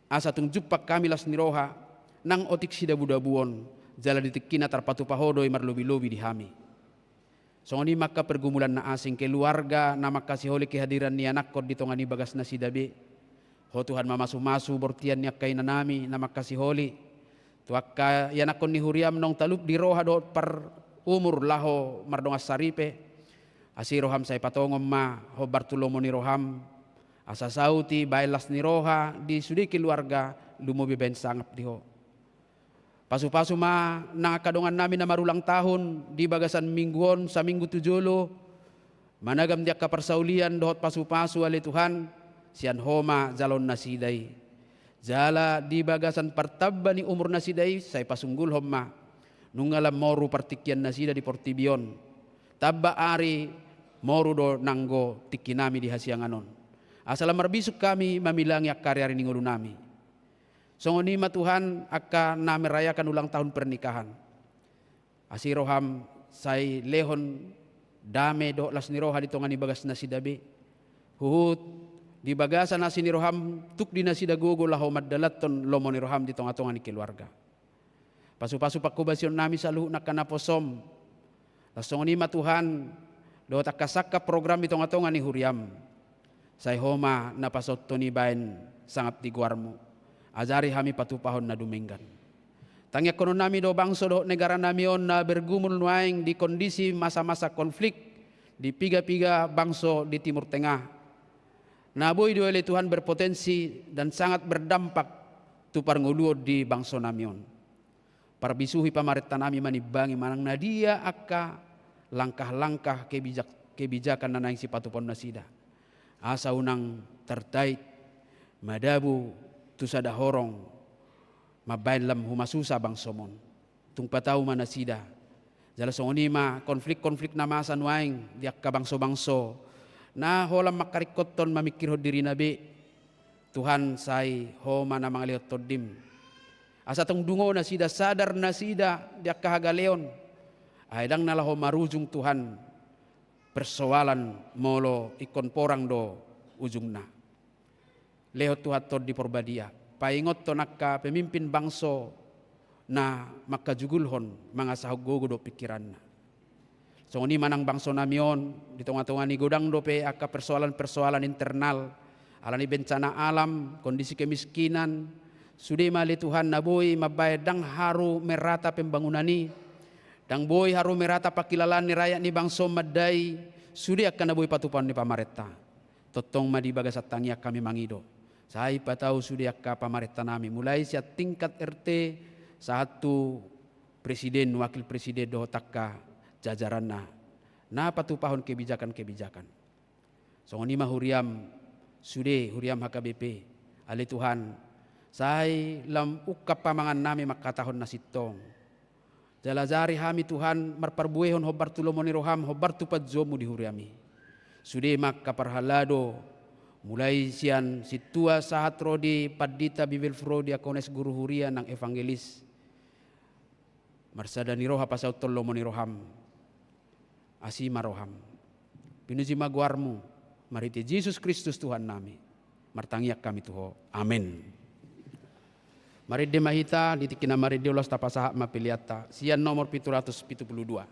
asa tung jumpang hami las ni roha, nang otik sidabu-dabuon, jala di tingkina tarpatupa Ho do i marlobi-lobi di hami. Songon i ma angka pergumulan na asing, keluarga na mangkasiholi kehadiran ni anakkon di tonga ni bagasnasida be. Ho Tuhan mamasu-masu bortian ni angka inanami na mangkasiholi. Tu angka ianakkon ni huriam naung talup di roha dohot parumur laho mardongan saripe. Asi roham sai patongon ma hombar tu lomo ni roham. Asa saut i baen las ni roha di sude keluarga lumobi baen sangap di Ho. Pasu-pasu ma nang angka dongannami na marulang tahun di bagasan minggu on saminggu tu jolo, managam di angka parsaulian dohot pasu-pasu ale Tuhan, sian Ho ma jaloonnasida i. Jala di bagasan partamba ni umurnasida i sai pasunggulhon ma, nunga lam moru partingkiannasida di portibi on. Tamba ari moru do nanggo tingkinami di hasiangan on. Asa lam marbisuk hami mamilangi angka ari-ari ni ngolunami. Songon i ma Tuhan angka na merayakan ulang tahun pernikahan. Asi roham sai lehon dame dohot las ni roha di tonga ni bagasnasida be. Huhut di bagasan asi ni roham tuk di nasida gogo laho mandalanhon lomo ni roham di tonga-tonga ni keluarga. Pasu-pasu pangkobasionnami saluhut nangka naposom. Laos songon i ma Tuhan, dohot angka sangkap program di tonga-tonga ni huriam. Sai Ho ma na pasauthon i baen sangap di goarmu. Ajari hami patupahon na dumenggan. Tangiangkononnami do bangso dohot negaranami on na bergumul nuaeng di kondisi masa-masa konflik di piga-piga bangso di Timur Tengah. Na boi do ale Tuhan berpotensi dan sangat berdampak tu parngoluon di bangsonami on. Parbisuhi pamarentanami manimbangi manang na dia angka langkah-langkah kebijak-, kebijakan na naeng sipatupaonnasida. Asa unang tartait madabu tu sada horong mambaen lam humasusa bangsomon. Tung patau ma nasida. Jala songon i ma konflik-konflik na masa nuaeng di angka bangso-bangso na holan mangkaringkothon mamingkirhon dirina be. Tuhan, sai Ho ma na mangalehon Tondim. Asa tung dungo nasida, sadar nasida di angka hagaleon. Ai ndang na laho marujung Tuhan persoalan molo ingkon porang do ujungna. Lehon Tuhan Tondi Porbadia, paingothon angka pemimpin bangso na manghajugulhon mangasahon gogo dohot pingkiranna. Songon i ma nang bangsonami on, di tonga-tonga ni godang dope angka persoalan-persoalan internal, alani bencana alam, kondisi kemiskinan, sude ma ale Tuhan na boi mambaen ndang haru merata pembangunan i, ndang boi haru merata pangkilalaan ni rakyat ni bangso mandai, sude angka na boi patupaon ni pamarenta. Tongtong ma di bagasan tangiang hami mangido. Sai patau sude angka pamarenta nami, mulai sian tingkat R T sahat tu presiden, wakil presiden dohot angka jajaranna na patupahon kebijakan-kebijakan. Songon i ma huriam sude, huriam H K B P. Ale Tuhan, sai lam ungkap pamangan nami mangkatahon na sintong. Jala ajari hami Tuhan marparbuehon hombar tu lomo ni roham, hombar tu panjouonmu di huriam i. Sude ma angka parhalado, mulai sian sintua sahat ro di pandita, bibelvrouw, diakones, guru huria nang evangelis. Marsada ni roha pasauthon lomo ni roham. Asi ma roham. Pinuji ma goarmu, marhite Jesus Kristus Tuhan nami. Martangiang hami tu Ho. Amen. Marende ma hita, di tingki na marende ulos tapasahat ma peleanta sian nomor pitu ratus pitu pulu dua.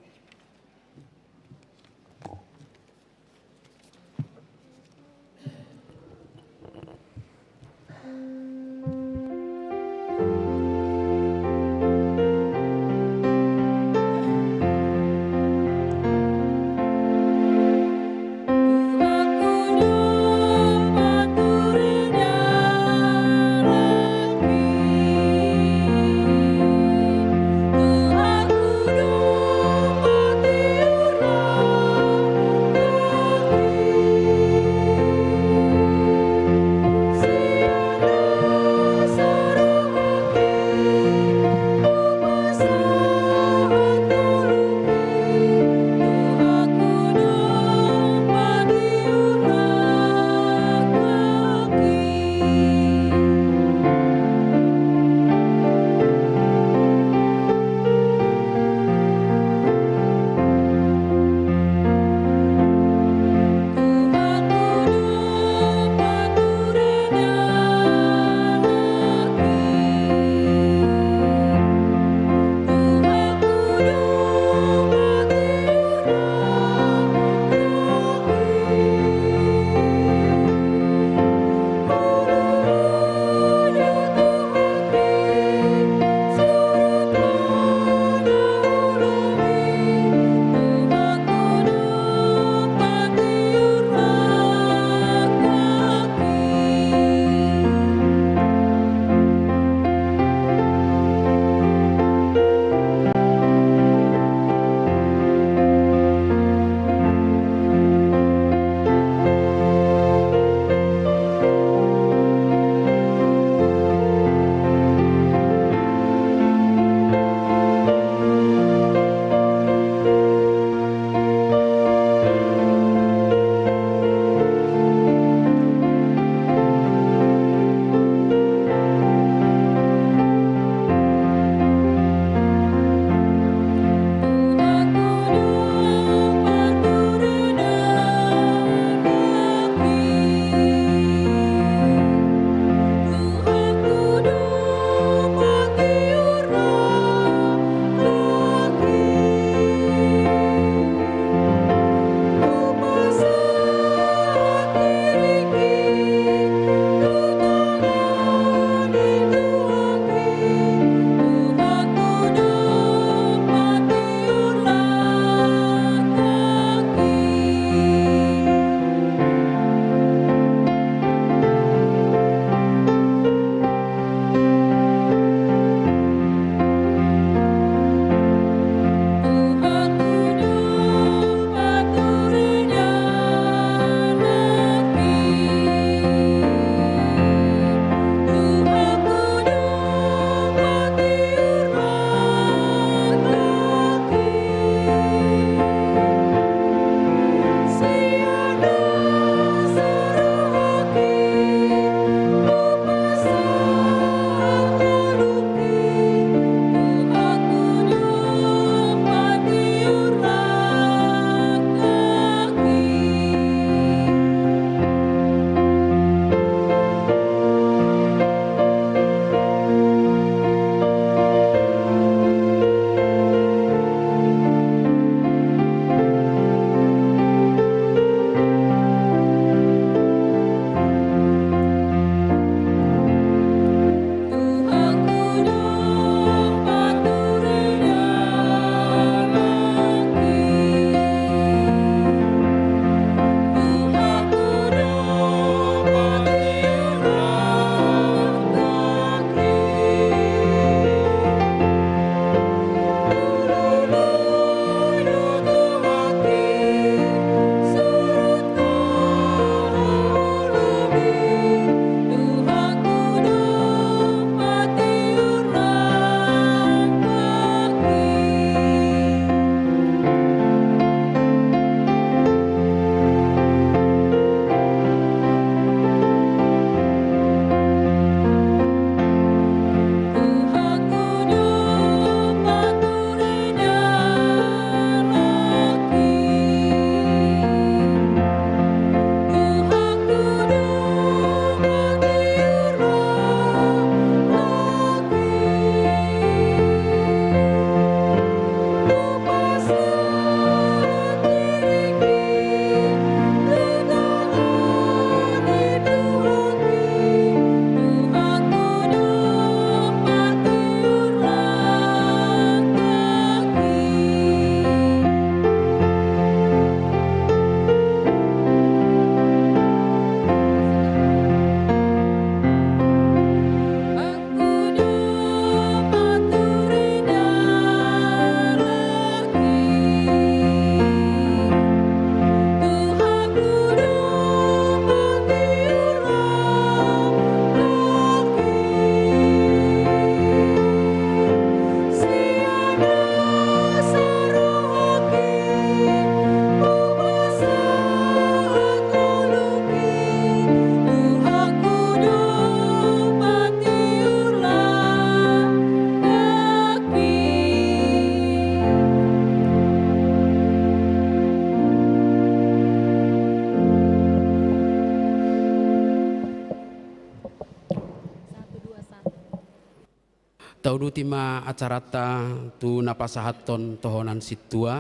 Tauduti ma acaranta tu na pasahathon tohonan sintua.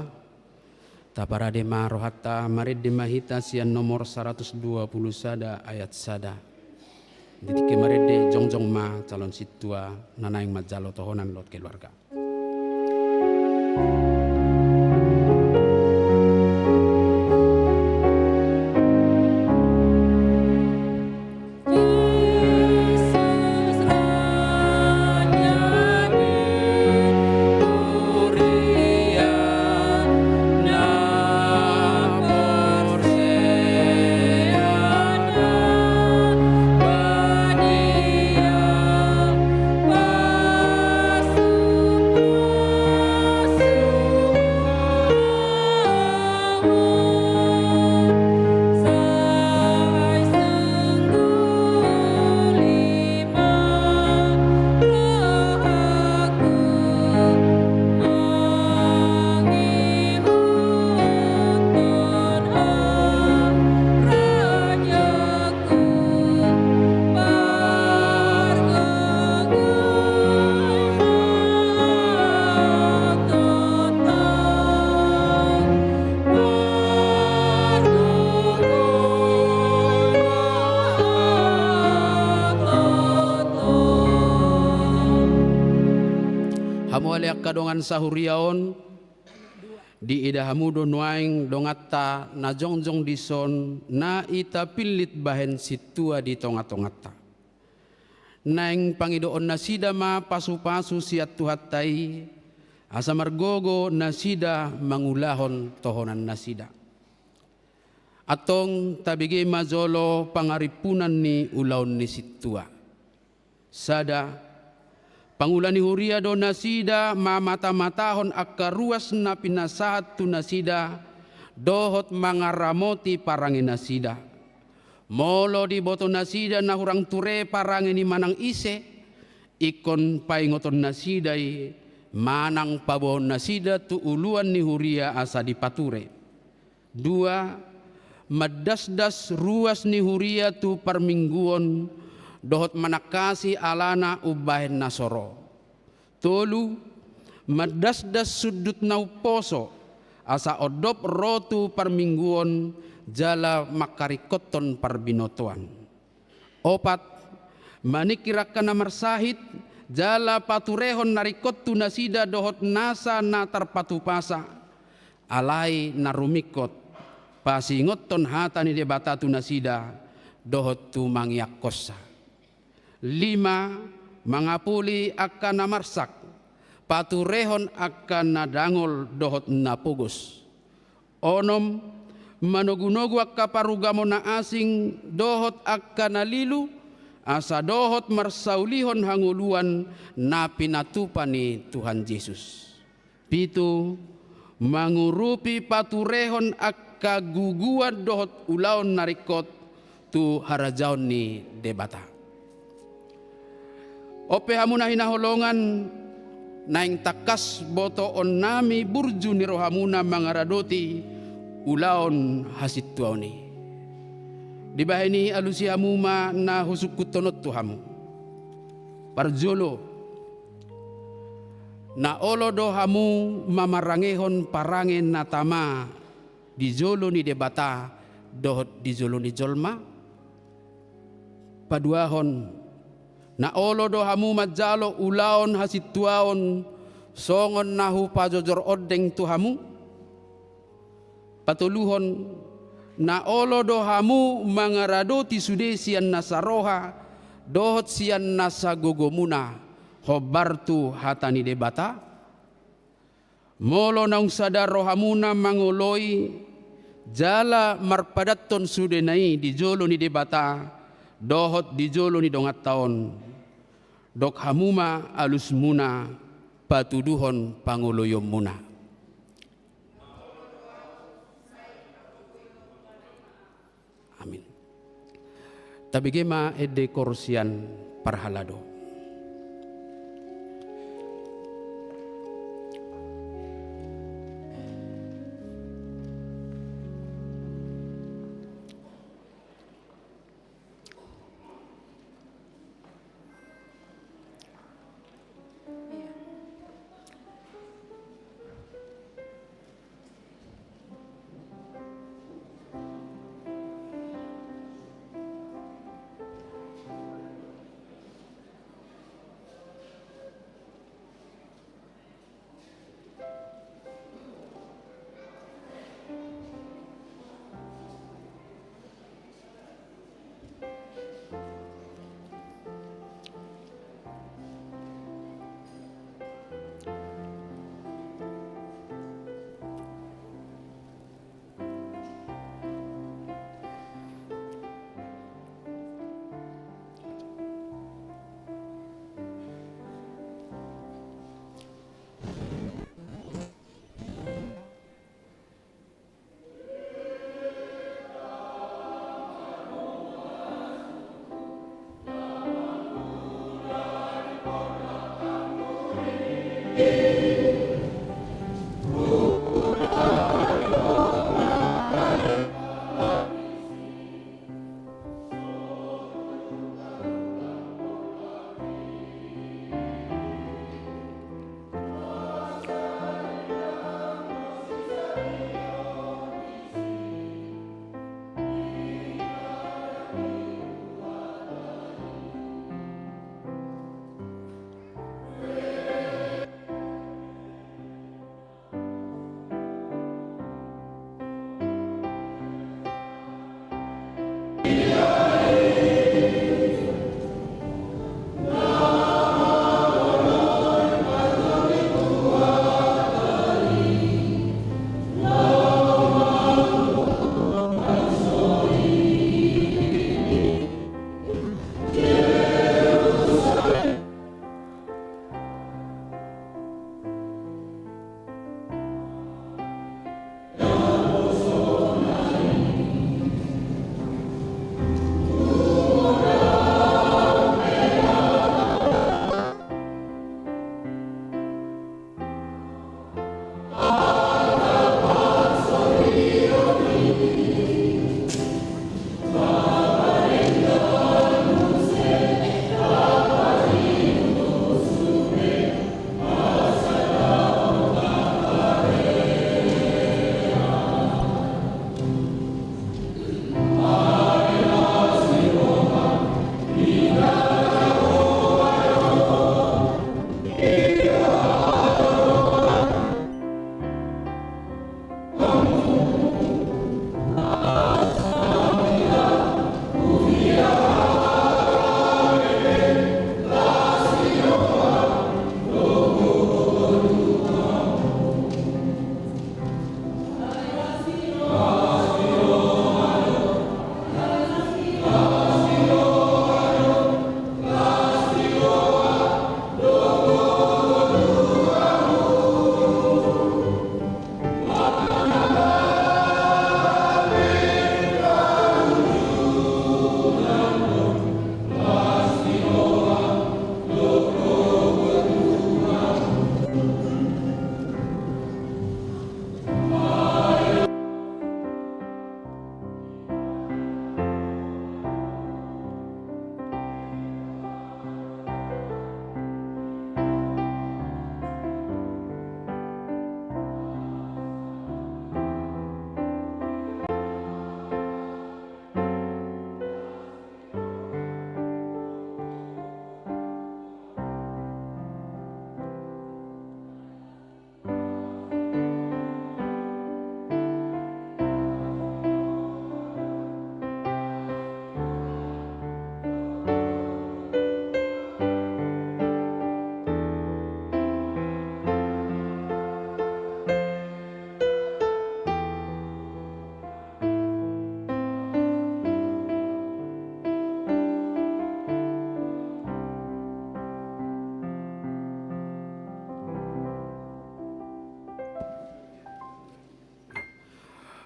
Taparade ma rohanta, marende ma hita sian nomor saratus dua pulu sada ayat sada. Di tingki marende, jongjong ma calon sintua na naeng manjalo tohonan dohot keluarga. Hamu ale angka dongan sahuria on, diida hamu do nuaeng donganta na jongjong dison na i tapillit bahen sintua di tongatonganta. Naeng pangidoon nasida ma pasupasu sian Tuhanta i, asa margogo nasida mangulahon tohonan nasida. Antong tabege ma jolo pangarimpunan ni ulaon ni sintua. Sada, pangula ni huria do nasida mamatamatahon angka ruas na pinasahat tu nasida dohot mangaramoti parange nasida. Molo diboto nasida na hurang ture parange ni manang ise, ingkon paingoton nasida i manang paboaon nasida tu uluan ni huria asa dipature. Dua, mandasdas ruas ni huria tu parmingguon dohot manangkasi alana umbahen na so ro. Tolu, mandasdas sundut na umposo, asa ondop ro tu parmingguon jala mangkaringkothon parbinotoan. Opat, maningkir angka na marsahit, jala paturehon na ringkot tu nasida dohot nasa na tarpatupasa, alai na rumingkot, pasingothon hata ni Debata tu nasida, dohot tu mangiangkonsa. Lima, mangapuli angka na marsak, paturehon angka na dangol dohot na pogos. Onom, manogunogu angka parugamo na asing, dohot angka na lilu, asa dohot marsaulihon hangoluan na pinatupa ni Tuhan Jesus. Pitu, mangurupi paturehon angka guguan dohot ulaon na ringkot tu harajaon ni Debata. On pe hamu na hinaholongan, naeng tangkas botoonnami burju ni rohamuna mangaradoti ulaon hasintuaon i. Dibahen i alusi hamu ma na husungkunhon on tu hamu. Parjolo, na olo do hamu mamarangehon parange na tama di jolo ni Debata dohot di jolo ni jolma? Paduahon, na olo do hamu manjalo ulaon hasintuaon songon na hupajojor ondeng tu hamu? Patoluhon, na olo do hamu mangaradoti sude sian nasa roha dohot sian nasa gogomuna hombar tu hata ni Debata? Molo naung sada rohamuna mangoloi jala marpadathon sudena i di jolo ni Debata dohot di jolo ni donganta on, dok hamu ma alusmuna patuduhon pangoloionmuna. Amin. Tabege ma ende koor sian parhalado.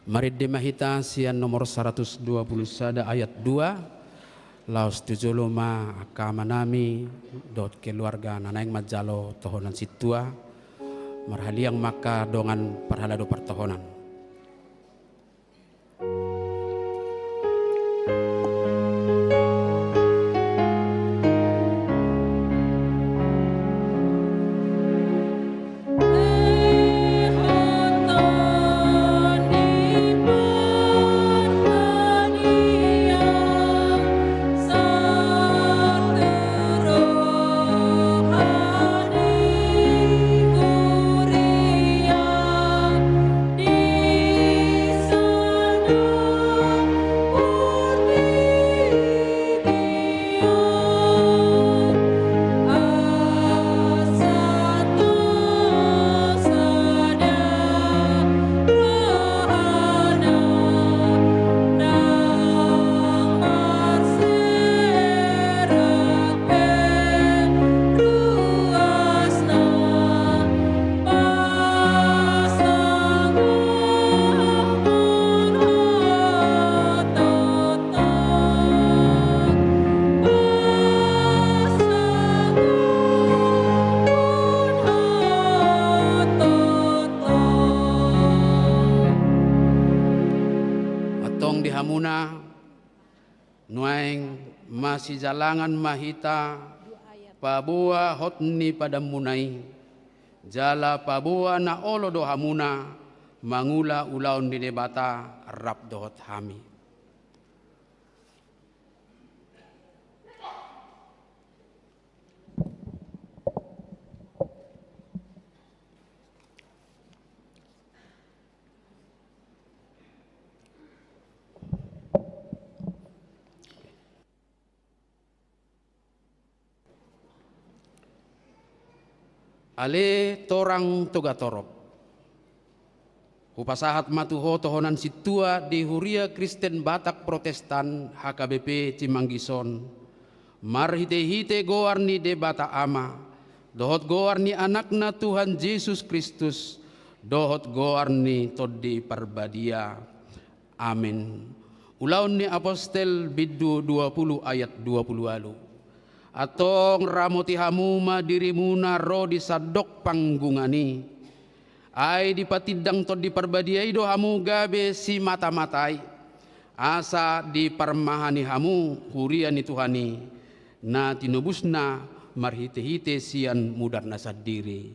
Marende ma hita sian nomor saratus dua pulu sada ayat dua. Laos tu jolo ma angka amanami dohot keluarga na naeng manjalo tohonan sintua. Marhaliang ma angka dongan parhalado partohonan. Antong di hamuna, nuaeng masijalangan ma hita paboa hot ni padanmuna i, jala paboa na olo do hamuna mangula ulaon ni Debata rap dohot hami. Ale torang Togatorop, hupasahat ma tu ho tohonan sintua di Huria Kristen Batak Protestan H K B P Cimanggis on, marhitehite goar ni Debata Ama, dohot goar ni Anakna Tuhan Jesus Kristus, dohot goar ni Tondi Parbadia. Amen. Ulaon ni Apostel bindu dua pulu ayat dua pulu ualu. Antong ramoti hamu ma dirimuna ro di sandok panggungan i. Ai dipatindang Tondi Parbadia i do hamu gabe simatamatai, asa diparmahani hamu huria ni Tuhan i, na tinobusna marhitehite sian mudarna sandiri.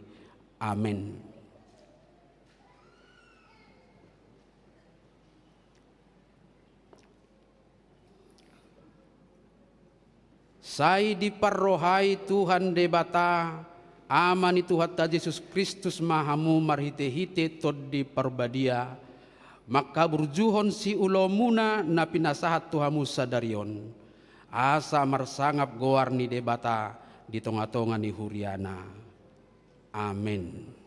Amen. Sai diparrohai Tuhan Debata, Ama ni Tuhanta Jesus Kristus ma hamu marhitehite Tondi Parbadia, mangkaburjuhon siulaonmuna na pinasahat tu hamu sadari on, asa marsangap goar ni Debata di tongatonga ni huriana. Amen.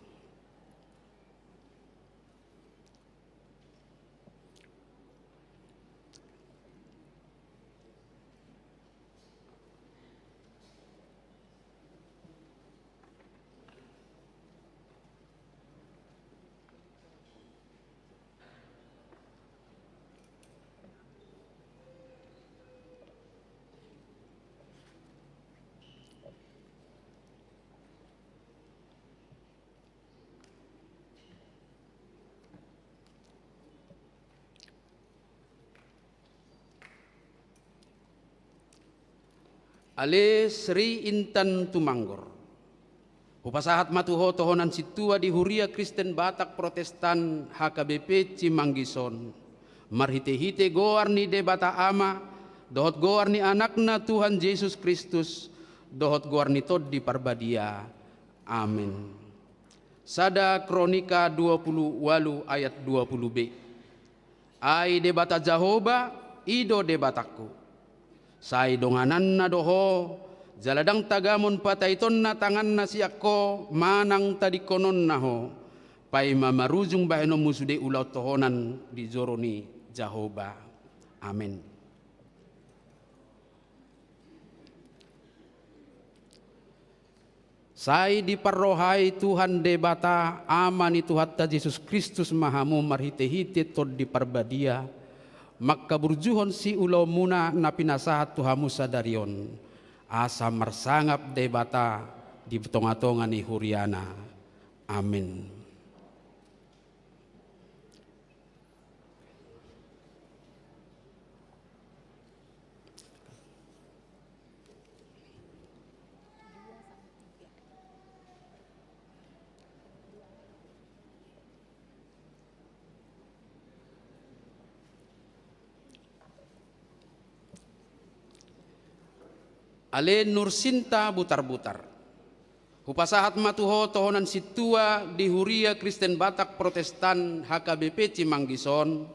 Ale Sri Intan Tumanggor. Hupasahat ma tu ho tohonan sintua di Huria Kristen Batak Protestan H K B P Cimanggis on, marhitehite goar ni Debata Ama, dohot goar ni Anakna Tuhan Jesus Kristus, dohot goar ni Tondi Parbadia. Amen. Sada Kronika dua pulu ualu ayat dua pulu B. Ai Debata Jahowa, i do Debatangku. Sai dongananna do ho, jala ndang tagamon pataitonna tanganna sian ho manang tadingkononna ho, paima marujung bahenonmu sude ulaon tohonan di joro ni Jahowa. Amen. Sai diparrohai Tuhan Debata, Ama ni Tuhanta Jesus Kristus ma hamu marhite-hite Tondi Parbadia, mangkaburjuhon siulaonmuna na pinasahat tu hamu sadari on, asa marsangap Debata di tonga-tonga ni huriana. Amen. Ale nursinta Butarbutar. Hupasahat ma tu ho tohonan sintua di Huria Kristen Batak Protestan H K B P Cimanggis on,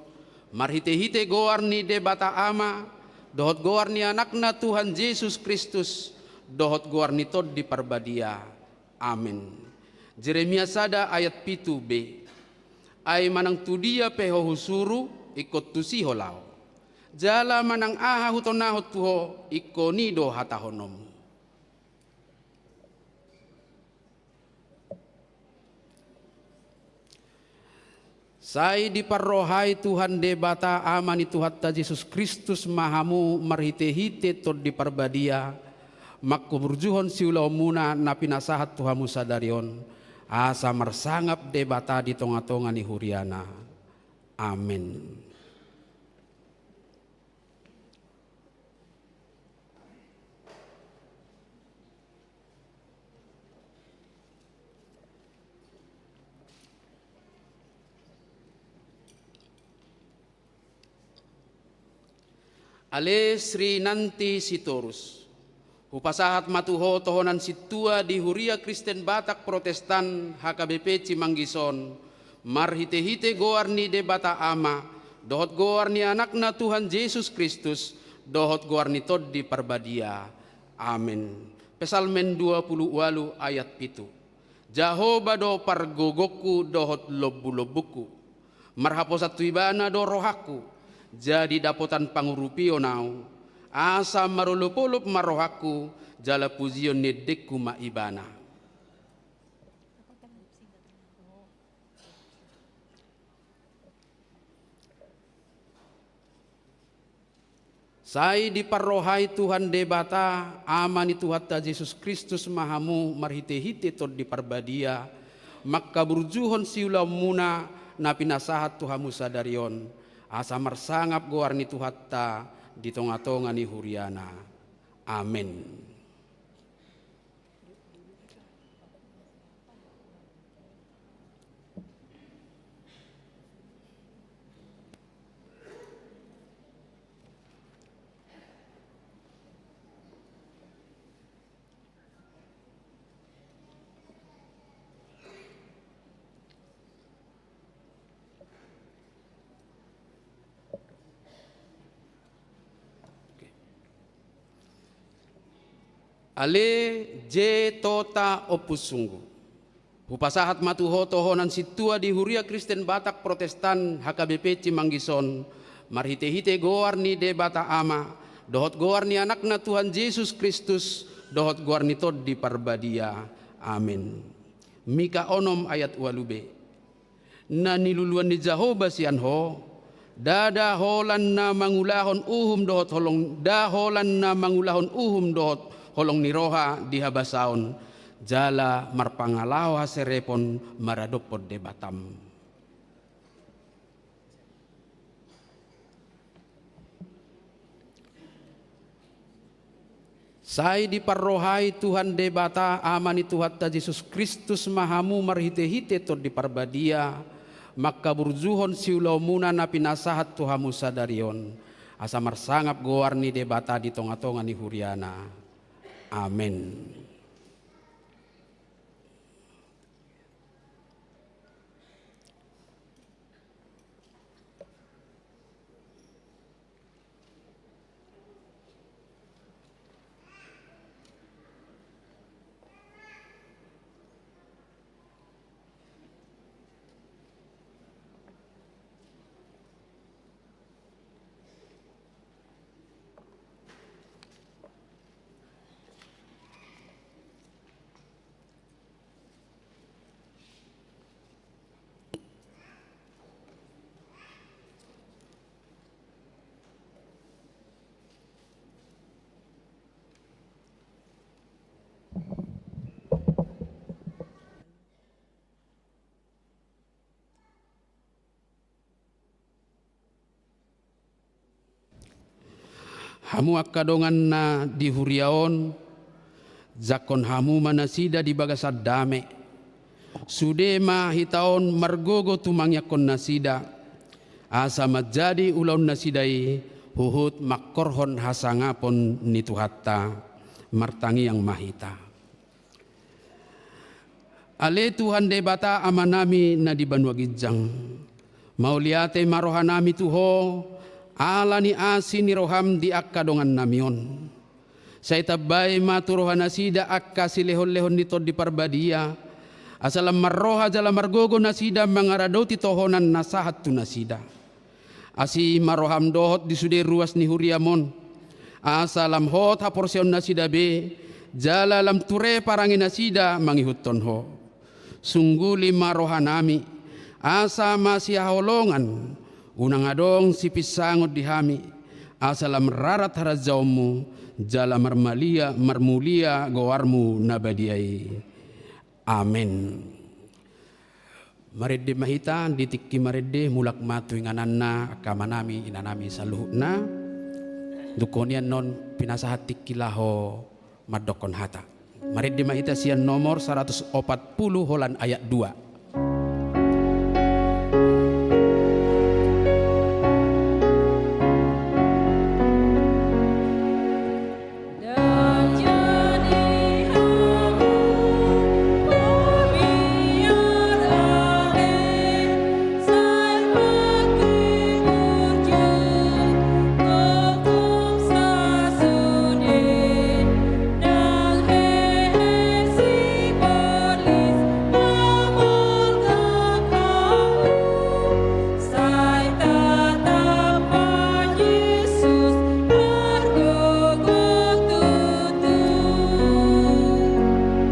marhite-hite goar ni Debata Ama, dohot goar ni Anakna Tuhan Jesus Kristus, dohot goar ni Tondi Parbadia. Amen. Jeremia sada ayat pitu b. Ai manang tu dia pe ho husuru, ingkon tusi ho laho. Jala manang aha hutonahon tu ho, ingkon i do hatahononmu. Sai diparrohai Tuhan Debata Ama ni Tuhanta Jesus Kristus ma hamu marhite-hite Tondi Parbadia, mangkaburjuhon siulaonmuna na pinasahat tu hamu sadari on, asa marsangap Debata di tonga-tonga ni huriana. Amen. Ale Sri Nanti Sitorus. Hupasahat ma tu ho tohonan sintua di Huria Kristen Batak Protestan H K B P Cimanggis on, marhite-hite goar ni Debata Ama, dohot goar ni Anakna Tuhan Jesus Kristus, dohot goar ni Tondi Parbadia. Amen. Psalmen dua pulu ualu ayat pitu. Jahowa do pargogongku dohot lombu-lombungku. Marhaposan tu Ibana do rohangku, jadi dapotan pangurupion ahu, asa marolop-olop ma rohangku, jala pujion ni endengku ma Ibana. Sai diparrohai Tuhan Debata, Ama ni Tuhanta Jesus Kristus ma hamu marhite-hite Tondi Parbadia, mangkaburjuhon siulaonmuna na pinasahat tu hamu sadari on, asa marsangap goar ni Tuhanta di tonga-tonga ni huriana. Amen. Ale J. Tota Ompu Sunggu. Hupasahat ma tu ho tohonan sintua di Huria Kristen Batak Protestan H K B P Cimanggis on, marhite-hite goar ni Debata Ama, dohot goar ni Anakna Tuhan Jesus Kristus, dohot goar ni Tondi Parbadia. Amen. Mika onom ayat ualu b. Na niluluan ni Jahowa sian ho, ndada holan na mangulahon uhum dohot holong, nda holan na mangulahon uhum dohot holong ni roha di habasaon, jala marpangalaho haserepon maradophon Debatam. Sai diparrohai Tuhan Debata, Ama ni Tuhanta Jesus Kristus ma hamu marhite-hite Tondi Parbadia, mangkaburjuhon siulaonmuna na pinasahat tu hamu sadari on, asa marsangap goar ni Debata di tonga-tonga ni huriana. Amen. Hamu angka dongan na di huria on, jangkon hamu ma nasida di bagasan dame. Sude ma hita on margogo tumangiangkon nasida, asa manjadi ulaon nasida i huhut mangkorhon hasangapon ni Tuhanta. Martangiang ma hita. Ale Tuhan Debata Amanami na di banua ginjang, mauliate ma rohanami tu Ho, ala ni asi ni roham di angka dongannami on. Sai tambai ma tu rohanasida angka silehonlehon ni Tondi Parbadia, asa lam marroha jala margogo nasida mangaradoti tohonan na sahat tu nasida. Asi ma roham dohot di sude ruas ni huriam on, asa lam hot haporseaonnasida be, jala lam ture parangenasida mangihuthon Ho. Sungguli ma rohanami, asa masihaholongan, unang adong sipinsangon di hami, asa lam rarat harajaonmu, jala marmalia, marmulia goarmu na badia i. Amen. Marende ma hita di tingki marende, mulak ma tu ingananna angka amanami, inanami saluhutna. Dungkon i annon pinasahat tingki laho mandokkon hata. Marende ma hita sian nomor saratus opat pulu holan ayat dua. Sai tatap ma Jesus margogo tutu.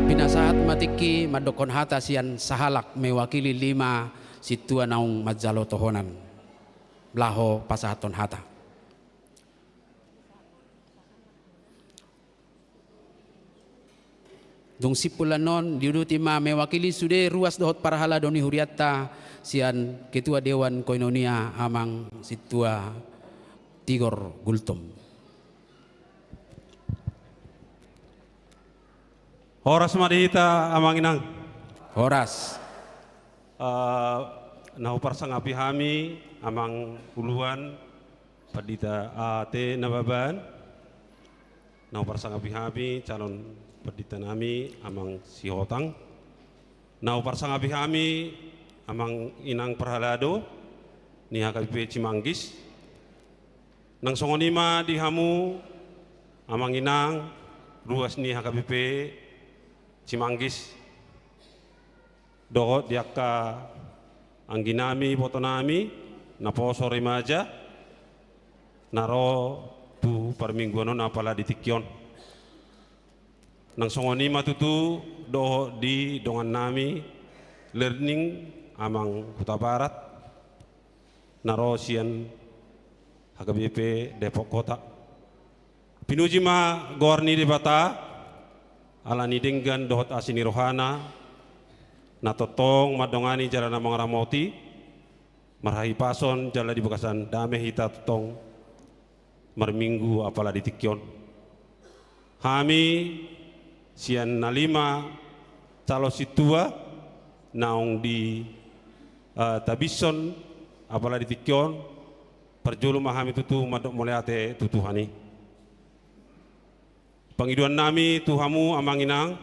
Pinasahat ma tingki mandokkon hata sian sahalak mewakili lima sintua naung manjalo tohonan laho pasahathon hata. Dung simpul annon, diuduti ma mewakili sude ruas dohot parhalado ni hurianta sian Ketua Dewan Koinonia Amang Sintua Tigor Gultom. Horas ma di hita, Amang Inang. Horas. Eh, na huparsangapi hami, Amang Uluan, Pandita A T Nababan, na huparsangapi hami calon panditanami Amang Sihotang, na huparsangapi hami Amang Inang Parhalado ni H K B P Cimanggis, nang songon i ma di hamu Amang Inang ruas ni H K B P Cimanggis, dohot di angka angginami, ibotonami, naposo, remaja, na ro tu parmingguan on apala di tingki on. Nang songon i ma tutu dohot di dongannami Learning Amang Hutabarat, na ro sian H K B P Depok Kota. Pinuji ma goar ni Debata, ala ni denggan dohot asi ni rohana, na tongtong mandongani jala na mangaramoti, marhahipason jala di bagasan dame hita tongtong marminggu apala di tingki on. Hami sian na lima calon sintua naung di, eh, tabishon apala di tingki on, parjolo ma hami tutu mandok mauliate tu Tuhan i. Pangidoannami tu hamu Amang Inang,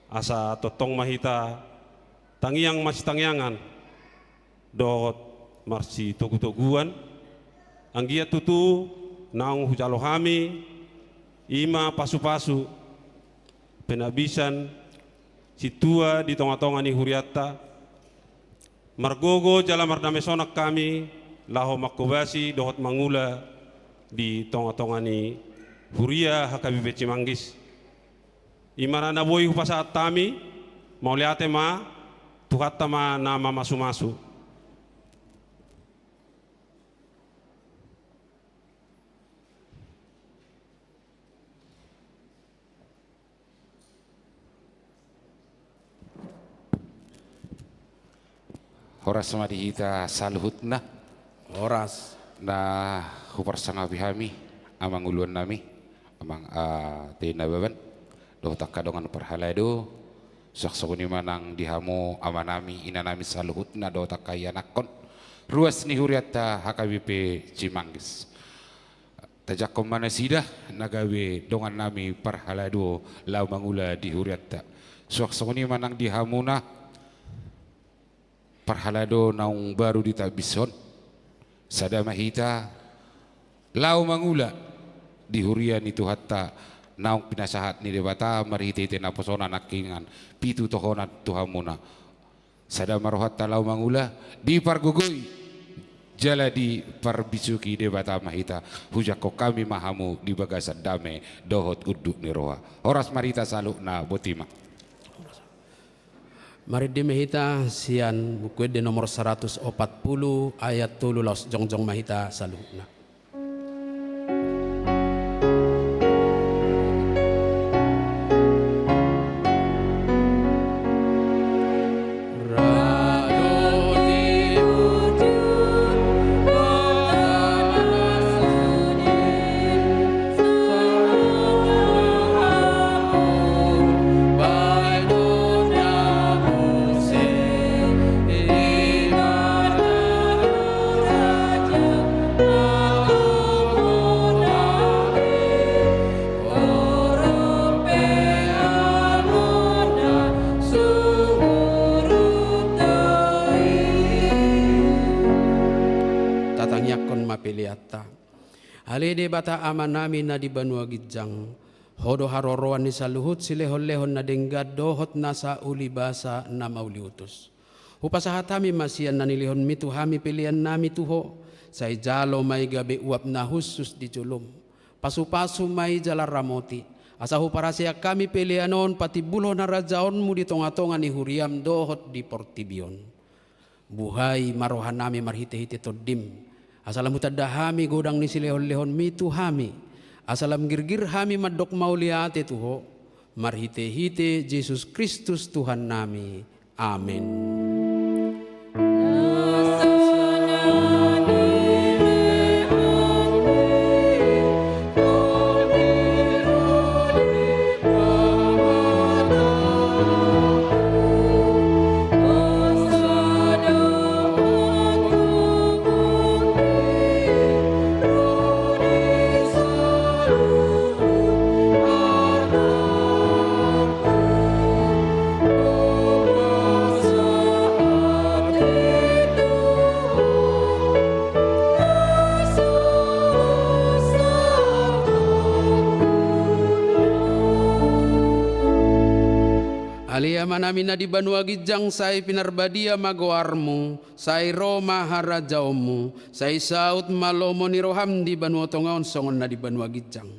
asa tongtong ma hita tangiang masitangiangan dohot marsitogutoguan, anggiat tutu naung hujalo hami, i ma pasupasu, penabisan, sintua di tongatonga ni hurianta, margogo jala mardame sonang hami laho manghobasi dohot mangula di tongatonga ni huria H K B P Cimanggis. I ma na boi hupasahat hami, mauliate ma, Tuhanta ma na mamasumasu. Horas ma di hita saluhutna. Horas. Na huparsangapi hami amanguluan nami, amang, ah, Tena Baban, dohot angka dongan parhalado, suang songon i ma nang di hamu amanami, inanami saluhutna dohot angka ianakhon, ruas ni hurianta H K B P Cimanggis. Tajangkon ma nasida na gabe dongannami parhalado laho mangula di hurianta. Suang songon i ma nang di hamuna parhalado naung baru ditambison. Sada ma hita laho mangula di huria ni Tuhanta naung pinasahat ni Debata marhitehite naposona nangkiningan pitu tohonan tu hamuna. Sada ma rohanta laho mangula, dipargogoi jala diparbisuhi Debata ma hita. Hujangkon hami ma hamu di bagasan dame dohot unduk ni roha. Horas ma di hita saluhutna, boti ma. Marende ma hita sian Buku Ende nomor saratus opat pulu ayat tolu laos jongjong ma hita saluhutna. Tatangiangkon ma peleanta. Ale Debata Amanami na di banua ginjang, Ho do haroroan ni saluhut silehonlehon na denggan dohot nasa ulibasa na mauliutus. Hupasahat hami ma sian na nilehonMi tu hami peleannami tu Ho, sai jalo ma i gabe uap na hushus di jolom. Pasupasu ma i jala ramoti, asa huparaseak hami pelean on patimbulhon harajaonMu di tongatonga ni huriaM dohot di portibi on. Buhai ma rohanami marhitehite TondiM, asa lam hutanda hami godang ni silehonlehonMi tu hami, asa lam girgir hami mandok mauliate tu Ho, marhitehite Jesus Kristus Tuhannami. Amen. Ale Amanami na di banua ginjang, sai pinarbadia ma goarMu, sai ro ma harajaonMu, sai saut ma lomo ni rohaM di banua tonga on songon na di banua ginjang.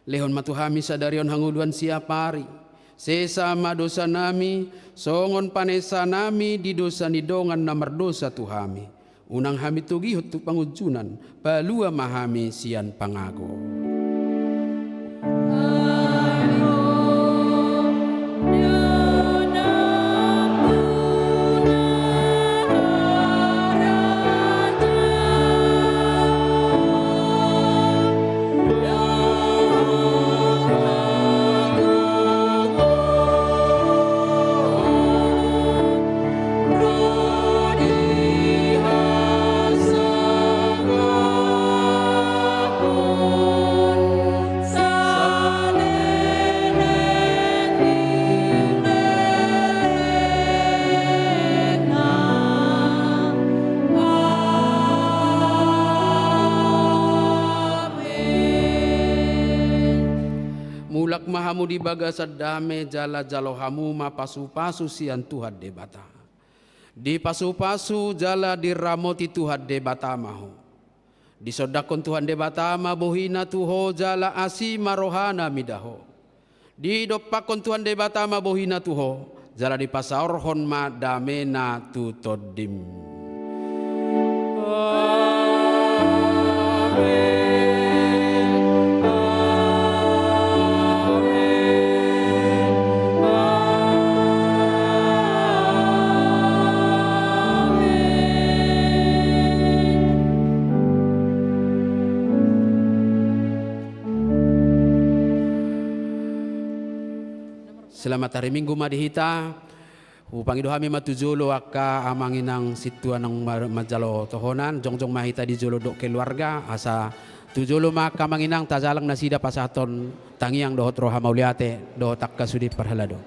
Lehon ma tu hami sadari on hangoluan siapari. Sesa ma dosanami, songon panesanami di dosa ni dongan na mardosa tu hami. Unang hami togihon tu pangunjunan, palua ma hami sian pangago. Mulak ma hamu di bagasan dame, jala jalo hamu ma pasupasu sian Tuhan Debata. Dipasupasu jala diramoti Tuhan Debata ma ho. Disondangkon Tuhan Debata ma bohiNa tu ho jala asi ma rohaNa mida ho. Didompakkon Tuhan Debata ma bohiNa tu ho, jala dipasaorhon ma dameNa tu tondim. Amen. Amen. Amen. Selamat hari Minggu ma di hita. Hupangido hami ma tu jolo angka amang inang sintua naung mar-, manjalo tohonan, jongjong ma hita di jolo dohot keluarga, asa tu jolo ma angka amang inang tajalang nasida pasahathon tangiang dohot roha mauliate dohot angka sude parhalado.